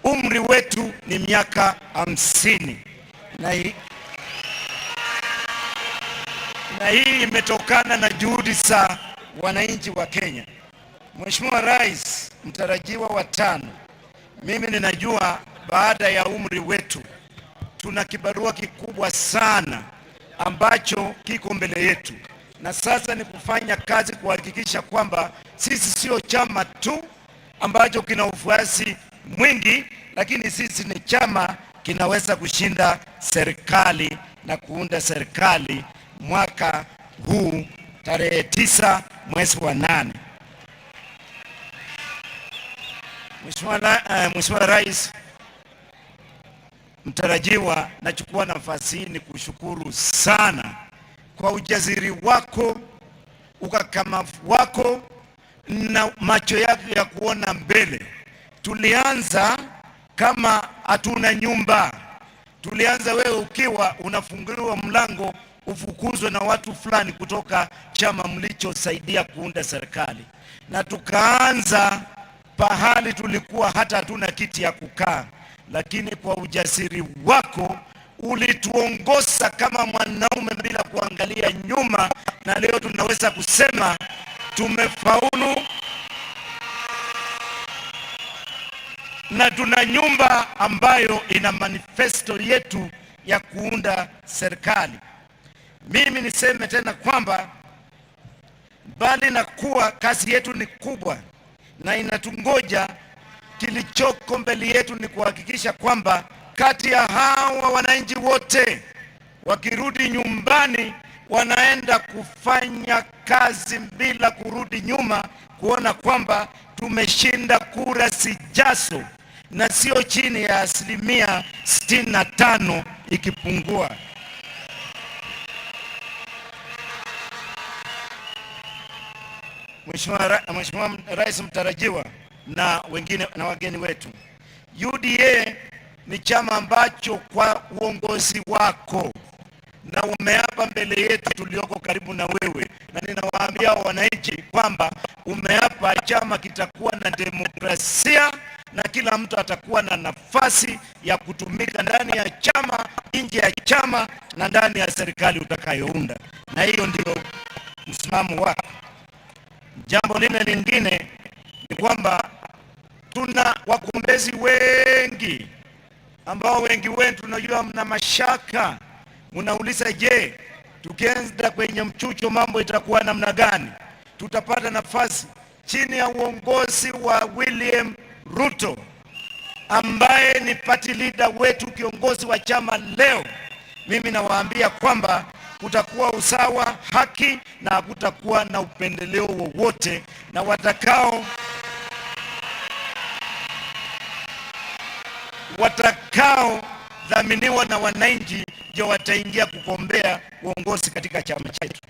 umri wetu ni miaka 50, na hii imetokana na juhudi za wananchi wa Kenya. Mheshimiwa Rais mtarajiwa wa tano, mimi ninajua baada ya umri wetu tuna kibarua kikubwa sana ambacho kiko mbele yetu, na sasa ni kufanya kazi kuhakikisha kwamba sisi sio chama tu ambacho kina ufuasi mwingi, lakini sisi ni chama kinaweza kushinda serikali na kuunda serikali mwaka huu tarehe 9 mwezi wa 8. Mheshimiwa Rais mtarajiwa, nachukua nafasi hii ni kushukuru sana kwa ujasiri wako, ukakamavu wako na macho yako ya kuona mbele. Tulianza kama hatuna nyumba, tulianza wewe ukiwa unafunguliwa mlango ufukuzwe na watu fulani kutoka chama mlichosaidia kuunda serikali, na tukaanza pahali tulikuwa hata hatuna kiti ya kukaa, lakini kwa ujasiri wako ulituongoza kama mwanaume bila kuangalia nyuma, na leo tunaweza kusema tumefaulu na tuna nyumba ambayo ina manifesto yetu ya kuunda serikali. Mimi niseme tena kwamba mbali na kuwa kazi yetu ni kubwa na inatungoja, kilichoko mbele yetu ni kuhakikisha kwamba kati ya hawa wananchi wote wakirudi nyumbani wanaenda kufanya kazi bila kurudi nyuma, kuona kwamba tumeshinda kura zijazo na sio chini ya 65% ikipungua. Mheshimiwa Rais mtarajiwa na wengine na wageni wetu, UDA ni chama ambacho kwa uongozi wako na umeapa mbele yetu tulioko karibu na wewe, na ninawaambia wananchi kwamba umeapa chama kitakuwa na demokrasia na kila mtu atakuwa na nafasi ya kutumika ndani ya chama, nje ya chama na ndani ya serikali utakayounda, na hiyo ndio msimamo wako. Jambo lile lingine ni kwamba tuna wagombezi wengi ambao wengi wenu tunajua mna mashaka, mnauliza, je, tukienda kwenye mchucho mambo itakuwa namna gani? Tutapata nafasi chini ya uongozi wa William Ruto ambaye ni party leader wetu, kiongozi wa chama leo. Mimi nawaambia kwamba kutakuwa usawa, haki na hakutakuwa na upendeleo wowote, na watakao dhaminiwa na wananchi ndio wataingia kugombea uongozi katika chama chetu.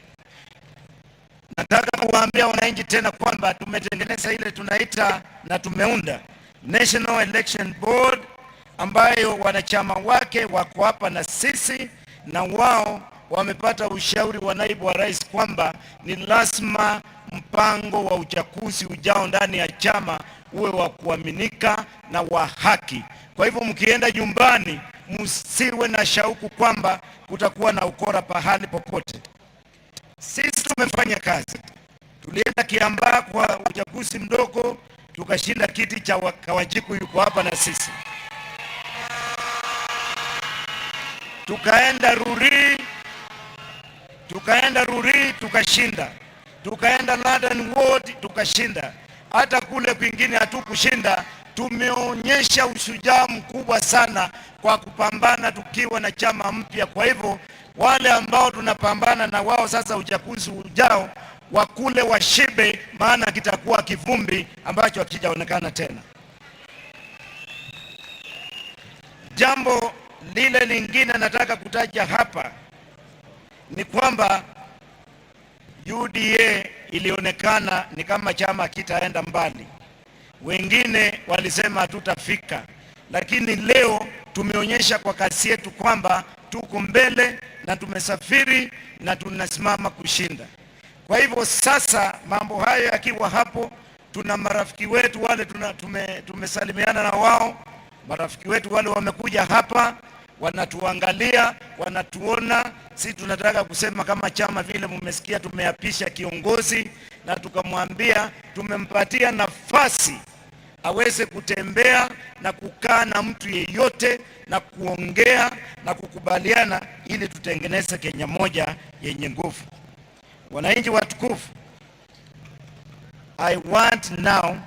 Nataka kuwaambia wananchi tena kwamba tumetengeneza ile tunaita na tumeunda National Election Board ambayo wanachama wake wako hapa na sisi, na wao wamepata ushauri wa naibu wa rais kwamba ni lazima mpango wa uchaguzi ujao ndani ya chama uwe wa kuaminika na wa haki. Kwa hivyo mkienda nyumbani, msiwe na shauku kwamba kutakuwa na ukora pahali popote. Sisi tumefanya kazi, tulienda Kiambaa kwa uchaguzi mdogo tukashinda kiti cha Kawanjiku, yuko hapa na sisi. Tukaenda Rurii tukashinda, tukaenda London Ward tukashinda, hata kule kwingine hatukushinda. Tumeonyesha ushujaa mkubwa sana kwa kupambana tukiwa na chama mpya. Kwa hivyo wale ambao tunapambana na wao sasa uchaguzi ujao wakule washibe, maana kitakuwa kivumbi ambacho hakijaonekana tena. Jambo lile lingine nataka kutaja hapa ni kwamba UDA ilionekana ni kama chama kitaenda mbali, wengine walisema hatutafika, lakini leo tumeonyesha kwa kasi yetu kwamba tuko mbele na tumesafiri na tunasimama kushinda. Kwa hivyo sasa, mambo hayo yakiwa hapo, tuna marafiki wetu wale tumesalimiana na wao, marafiki wetu wale wamekuja hapa wanatuangalia, wanatuona. Sisi tunataka kusema kama chama, vile mmesikia, tumeapisha kiongozi na tukamwambia, tumempatia nafasi aweze kutembea na kukaa na mtu yeyote na kuongea na kukubaliana ili tutengeneze Kenya moja yenye nguvu. Wananchi watukufu, I want now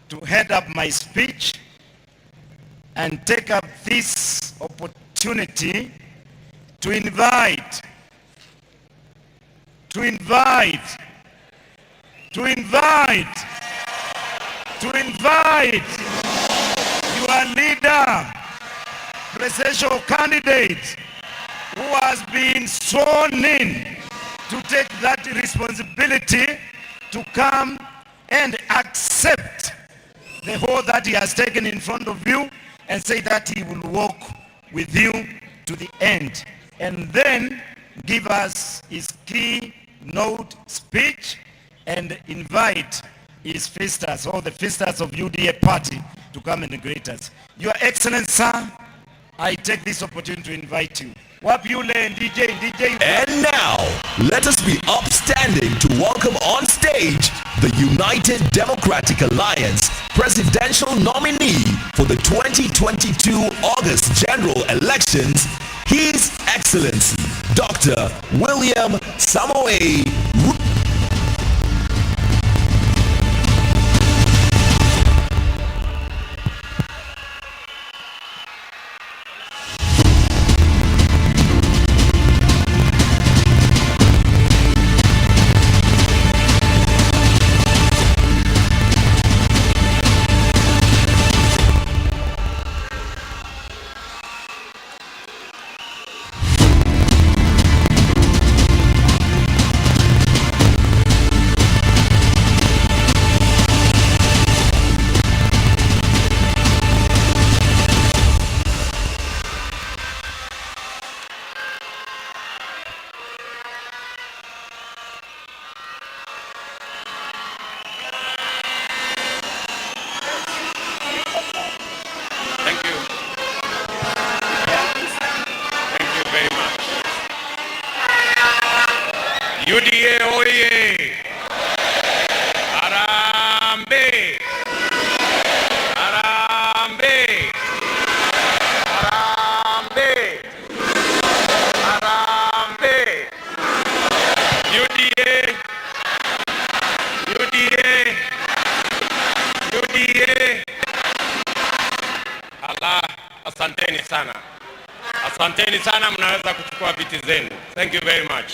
to head up my speech and take up this opportunity to invite, to invite, to invite your leader, presidential candidate, who has been sworn in to take that responsibility to come and accept the oath that he has taken in front of you and say that he will walk with you to the end. And then give us his keynote speech and invite his visitors, all the visitors of UDA party, to come and greet us. Your Excellency, sir, I take this opportunity to invite you. Wapi yule DJ, DJ. And now, let us be upstanding to welcome on stage the United Democratic Alliance presidential nominee for the 2022 August general elections, His Excellency Dr. William Samoei Ruto. Thank you. Thank you very much. UDA oye! Harambee! Harambee! Harambee! Harambee! UDA! UDA! UDA! Ala, asanteni sana. Asanteni sana, mnaweza kuchukua viti zenu. Thank you very much.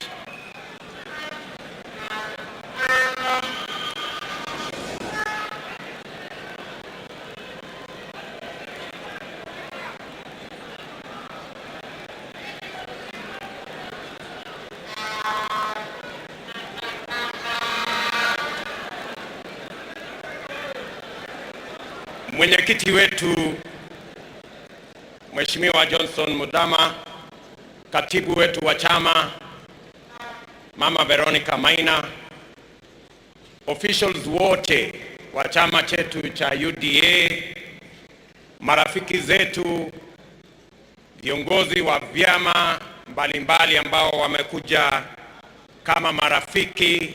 Mwenyekiti wetu Mheshimiwa Johnson Muthama, katibu wetu wa chama Mama Veronica Maina, officials wote wa chama chetu cha UDA, marafiki zetu, viongozi wa vyama mbalimbali ambao wamekuja kama marafiki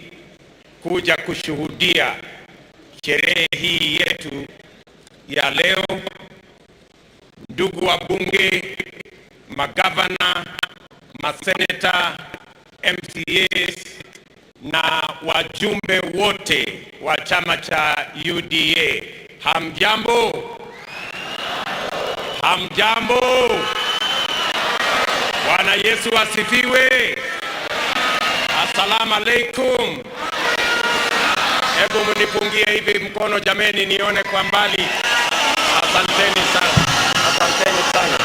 kuja kushuhudia sherehe hii yetu ya leo, ndugu wabunge, magavana, maseneta, MCAs na wajumbe wote wa chama cha UDA. Hamjambo? Hamjambo? Bwana Yesu asifiwe. Asalamu alaikum. Hebu mnipungie hivi mkono jameni, nione kwa mbali. Asanteni sana, asanteni sana.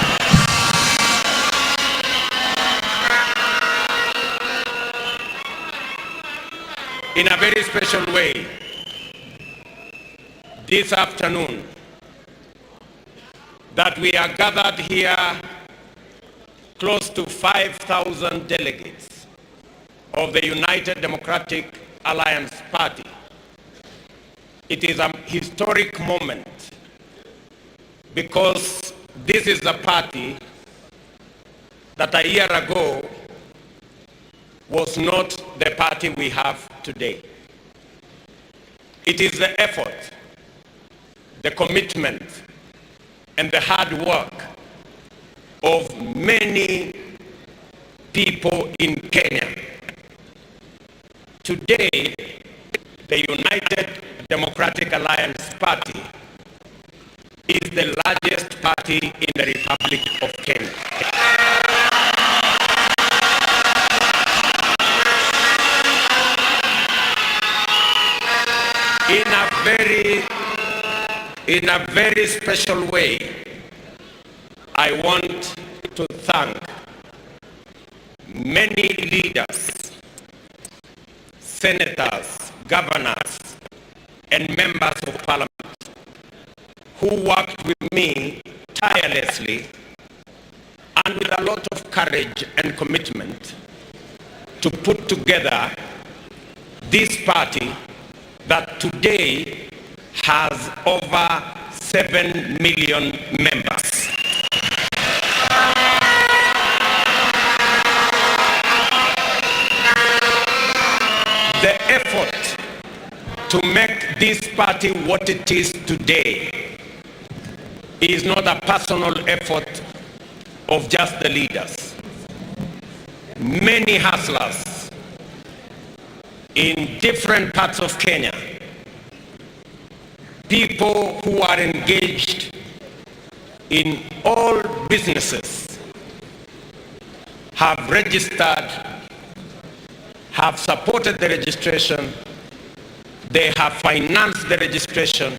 In a very special way, this afternoon, that we are gathered here close to 5,000 delegates of the United Democratic Alliance Party. It is a historic moment because this is a party that a year ago was not the party we have today. It is the effort, the commitment, and the hard work of many people in Kenya. Today, the United Democratic Alliance Party is the largest party in the Republic of Kenya. In a very special way, I want to thank many leaders, senators, governors, and members of parliament who worked with me tirelessly and with a lot of courage and commitment to put together this party that today has over 7 million members. The effort to make this party what it is today is not a personal effort of just the leaders. Many hustlers in different parts of Kenya, people who are engaged in all businesses, have registered, have supported the registration, they have financed the registration,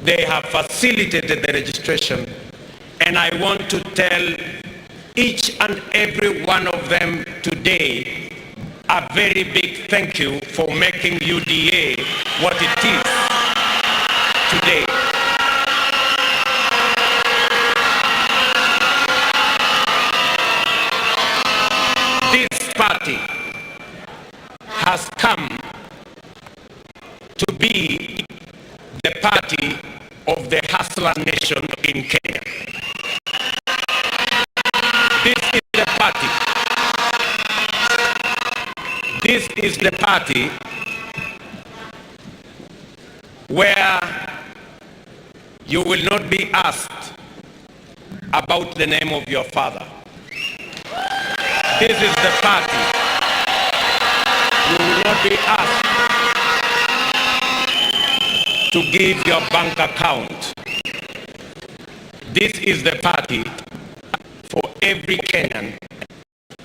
they have facilitated the registration, and I want to tell each and every one of them today a very big thank you for making UDA what it is today. This party has come to be the party of the hustler nation in Kenya. This is the party. This is the party where you will not be asked about the name of your father. This is the party. You will not be asked to give your bank account. This is the party for every Kenyan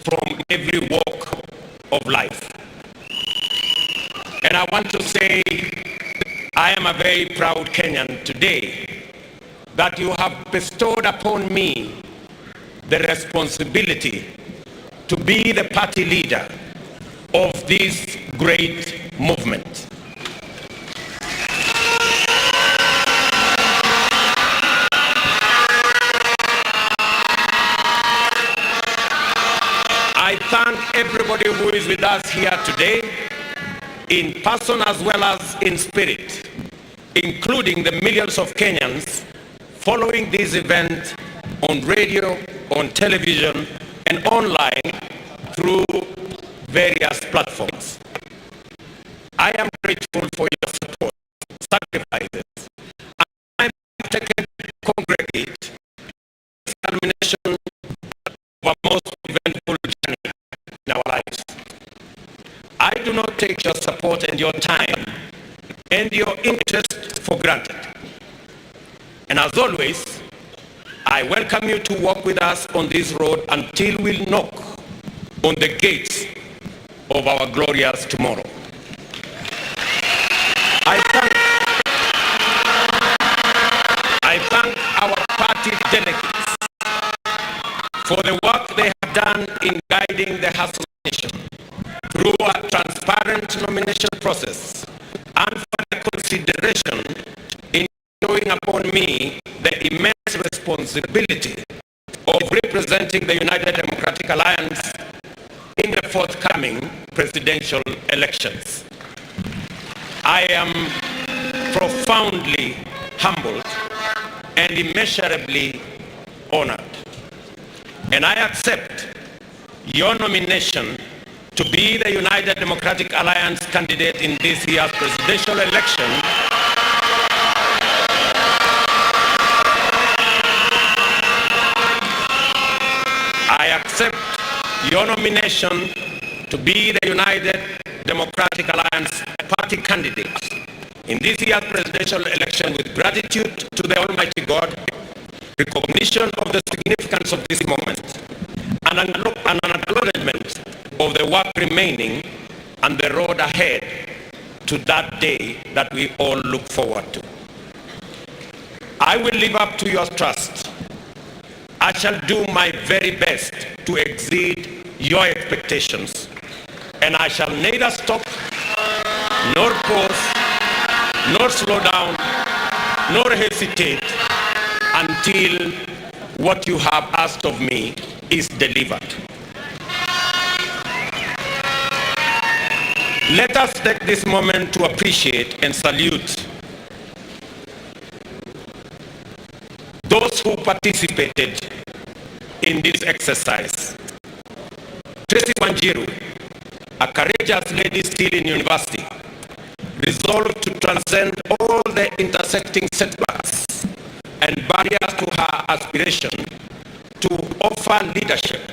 from every walk of life. And I want to say, I am a very proud Kenyan today that you have bestowed upon me the responsibility to be the party leader of this great movement. everybody who is with us here today, in person as well as in spirit, including the millions of Kenyans following this event on radio, on television, and online through various platforms. I am grateful for your support, sacrifices, and I'm taken to congregate this culmination of a most eventful journey in our lives. I do not take your support and your time and your interest for granted. And as always, I welcome you to walk with us on this road until we knock on the gates of our glorious tomorrow. I thank our party delegates for the work they have done in guiding the Hustler Nation through a transparent nomination process and for the consideration in bestowing upon me the immense responsibility of representing the United Democratic Alliance in the forthcoming presidential elections. I am profoundly humbled and immeasurably honored. And I accept your nomination to be the United Democratic Alliance candidate in this year's presidential election I accept your nomination to be the United Democratic Alliance party candidate in this year's presidential election with gratitude to the Almighty God, recognition of the significance of this moment, and an acknowledgement of the work remaining and the road ahead to that day that we all look forward to. I will live up to your trust. I shall do my very best to exceed your expectations, and I shall neither stop, nor pause, nor slow down, nor hesitate until what you have asked of me is delivered. Let us take this moment to appreciate and salute those who participated in this exercise. Tracy Wanjiru, a courageous lady still in university, resolved to transcend all the intersecting setbacks and barriers to her aspiration to offer leadership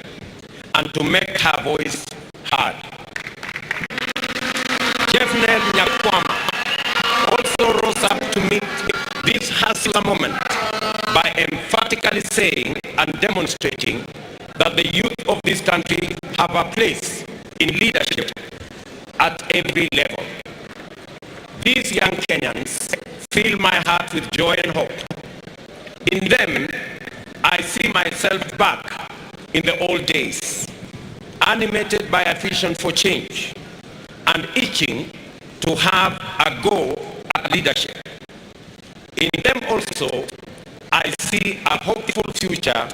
and to make her voice heard. Jeffnel Nyakwama also rose up to meet this hustler moment by emphatically saying and demonstrating that the youth of this country have a place in leadership at every level. These young Kenyans fill my heart with joy and hope. In them, I see myself back in the old days, animated by a vision for change and itching to have a go at leadership. In them also, I see a hopeful future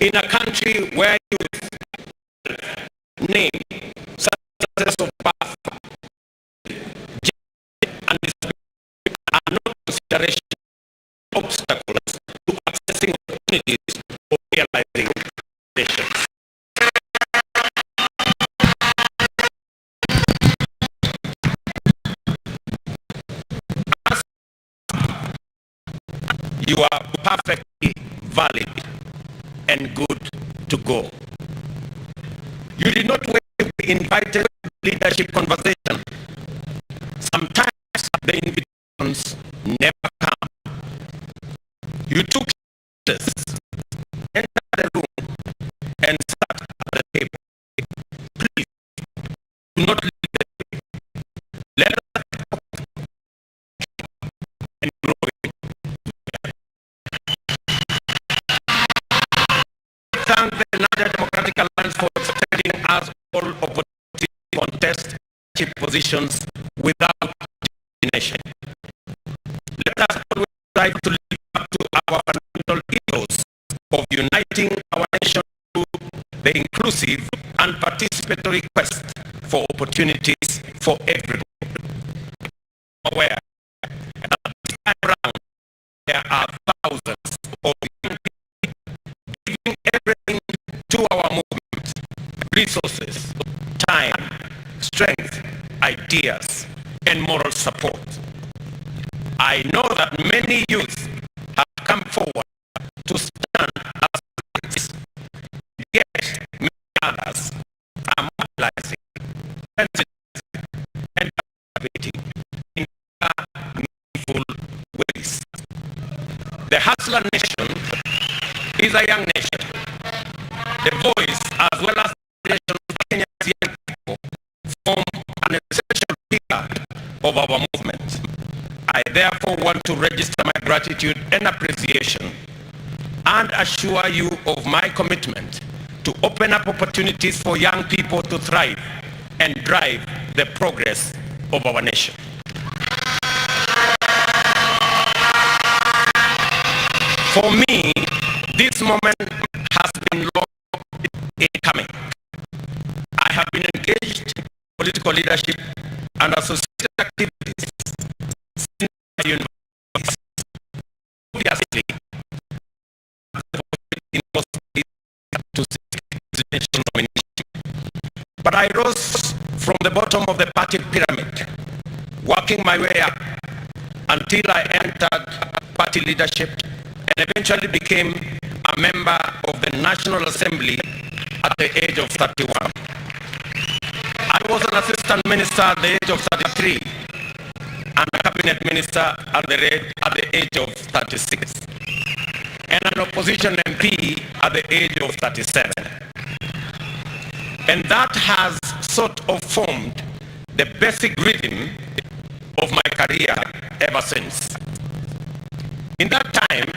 in a country where youth, name, success of birth, and disability are not consideration obstacles to accessing opportunities or realizing nations. You are perfectly valid and good to go. You did not wait to be invited to leadership conversation. Sometimes the invitations never come. You took this, entered the room, and sat at the table. Please do not leave the table. Let us talk and grow it. Thank the United Democratic Alliance for extending us all opportunity to contest leadership positions without discrimination. Let us always try to live up to our fundamental ethos of uniting our nation through the inclusive and participatory quest for opportunities for everybody. Aware that this time round there are thousands of young people giving everything to our movement, resources, time, strength, ideas, and moral support. I know that many youth have come forward to stand as candidates, yet many others are mobilizing, sensitizing, and participating in meaningful ways. The Hustler Nation is a young nation. The voice, as well as the nation of Kenya's young people, form an essential pillar of our movement. I therefore want to register my gratitude and appreciation and assure you of my commitment to open up opportunities for young people to thrive and drive the progress of our nation. For me, this moment has been long in coming. I have been engaged in political leadership and associated activities since my university. Obviously, in most cases to seek presidential nomination. But I rose from the bottom of the party pyramid, working my way up until I entered party leadership and eventually became a member of the National Assembly at the age of 31. I was an assistant minister at the age of 33 and a cabinet minister at the age of 36 and an opposition MP at the age of 37. And that has sort of formed the basic rhythm of my career ever since. In that time,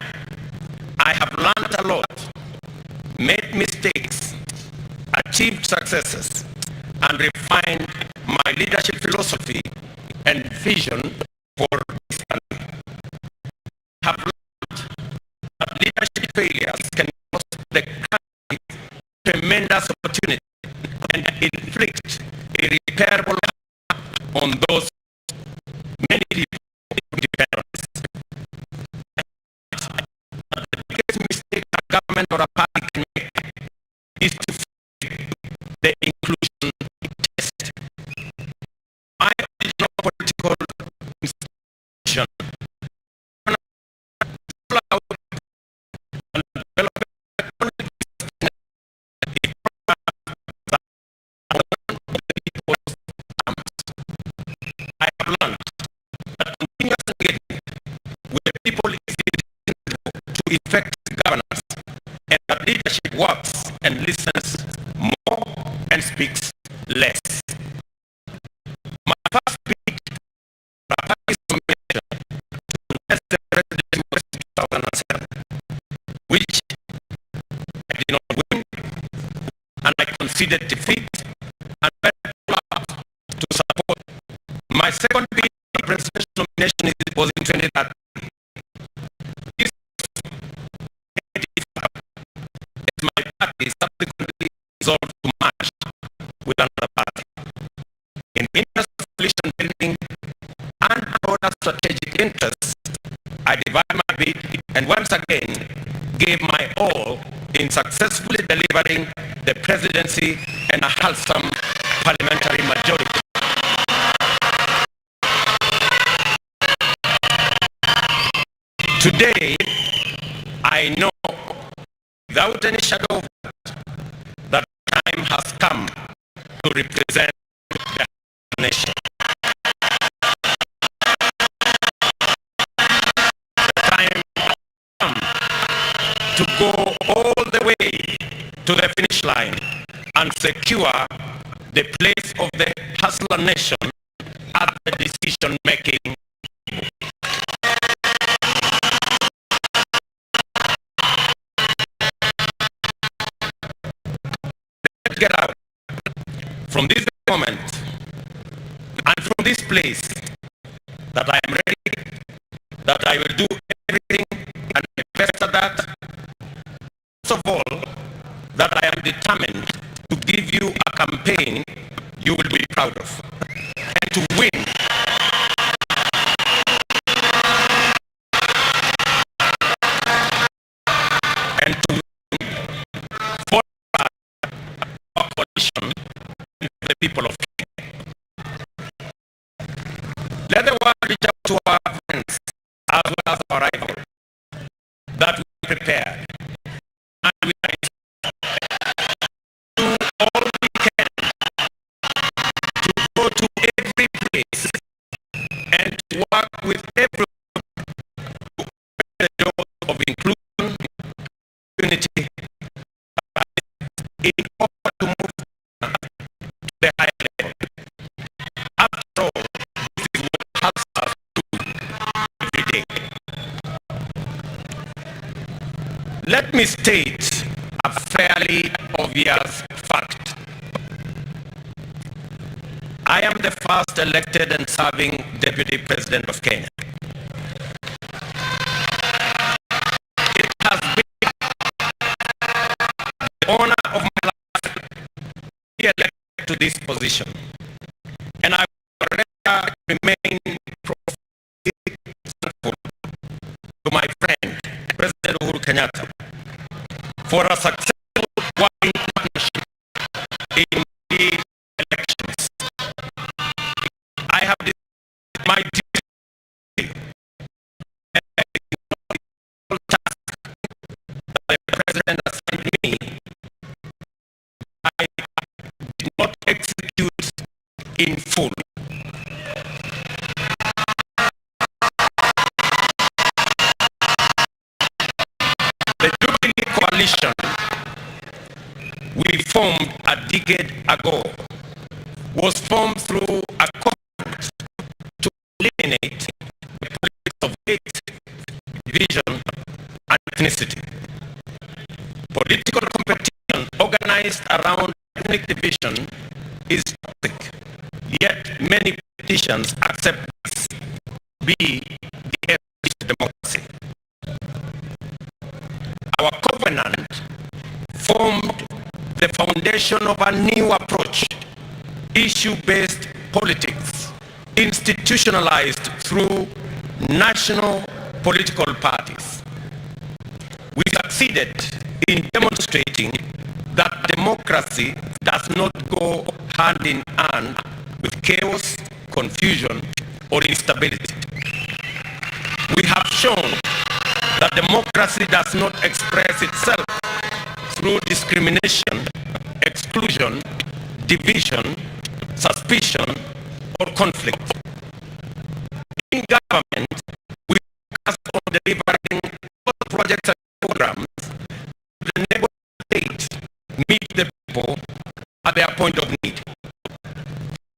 I have learned a lot, made mistakes, achieved successes, and refined my leadership philosophy and vision for this country. I have learned that leadership failures can cost the country tremendous opportunity and inflict irreparable harm on those many people who depend on us. The biggest mistake a government or a party can make is to fail the inclusion test. My original political institution and development I have learned that continuous engagement with the people is indispensable to effective governance, and that leadership works and listens more and speaks less. My first bid for a party's nomination to contest the presidency was in 2007, which I did not win, and I conceded defeat and went all out to support. My second bid for presidential nomination was in 2013. This as my party subsequently resolved to merge with another party. In the interest of coalition building and broader strategic interests, I revived my bid and once again gave my all in successfully delivering the presidency and a wholesome parliamentary majority. Today, I know without any shadow of doubt that time has come to represent the nation. The time has come to go all the way to the finish line and secure the place of the Hustler Nation at the decision-making table. Let's get out from this moment and from this place that I am ready, that I will do everything and my best at that. Most of all, that I am determined as well as our rivals, that we are prepared and we are do all we can to go to every place and to work with everyone to open the door of inclusion, unity, in order to move to the higher level. After all, this is what hustlers do every day. Let me state a fairly obvious fact. I am the first elected and serving Deputy President of Kenya. It has been the honor of my life to be elected to this position, and I will forever remain profoundly thankful to my friend, President Uhuru Kenyatta, for a successful working partnership in the elections. I have decided my duty and task that the President assigned me, I did not execute in full. The Jubilee Coalition we formed a decade ago was formed through a covenant to eliminate the politics of hate, division, and ethnicity. Political competition organized around ethnic division is toxic, yet many politicians accept this to be the essence of democracy. Our covenant formed the foundation of a new approach, issue-based politics, institutionalized through national political parties. We succeeded in demonstrating that democracy does not go hand in hand with chaos, confusion, or instability. We have shown that democracy does not express itself through discrimination, exclusion, division, suspicion, or conflict. In government, we focus on delivering all projects and programs to enable the state meet the people at their point of need.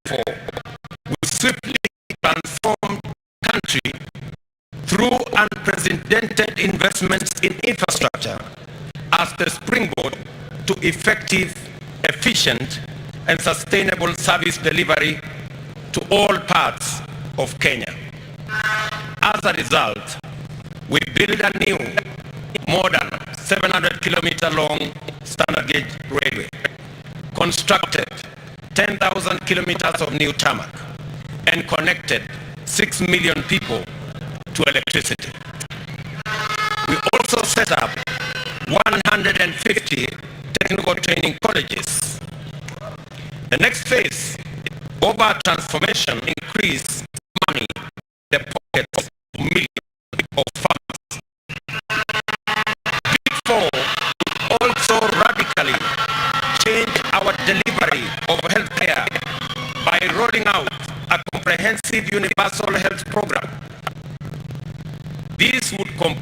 Therefore, we swiftly transformed the country through unprecedented investments in infrastructure as the springboard to effective, efficient, and sustainable service delivery to all parts of Kenya. As a result, we built a new, modern, 700-kilometer long standard gauge railway, constructed 10,000 kilometers of new tarmac, and connected 6 million people to electricity. We also set up 150 technical training colleges. The next phase of our transformation increased money in the pockets of millions of farmers. Big Four also radically change our delivery of healthcare by rolling out a comprehensive universal health program. This would complete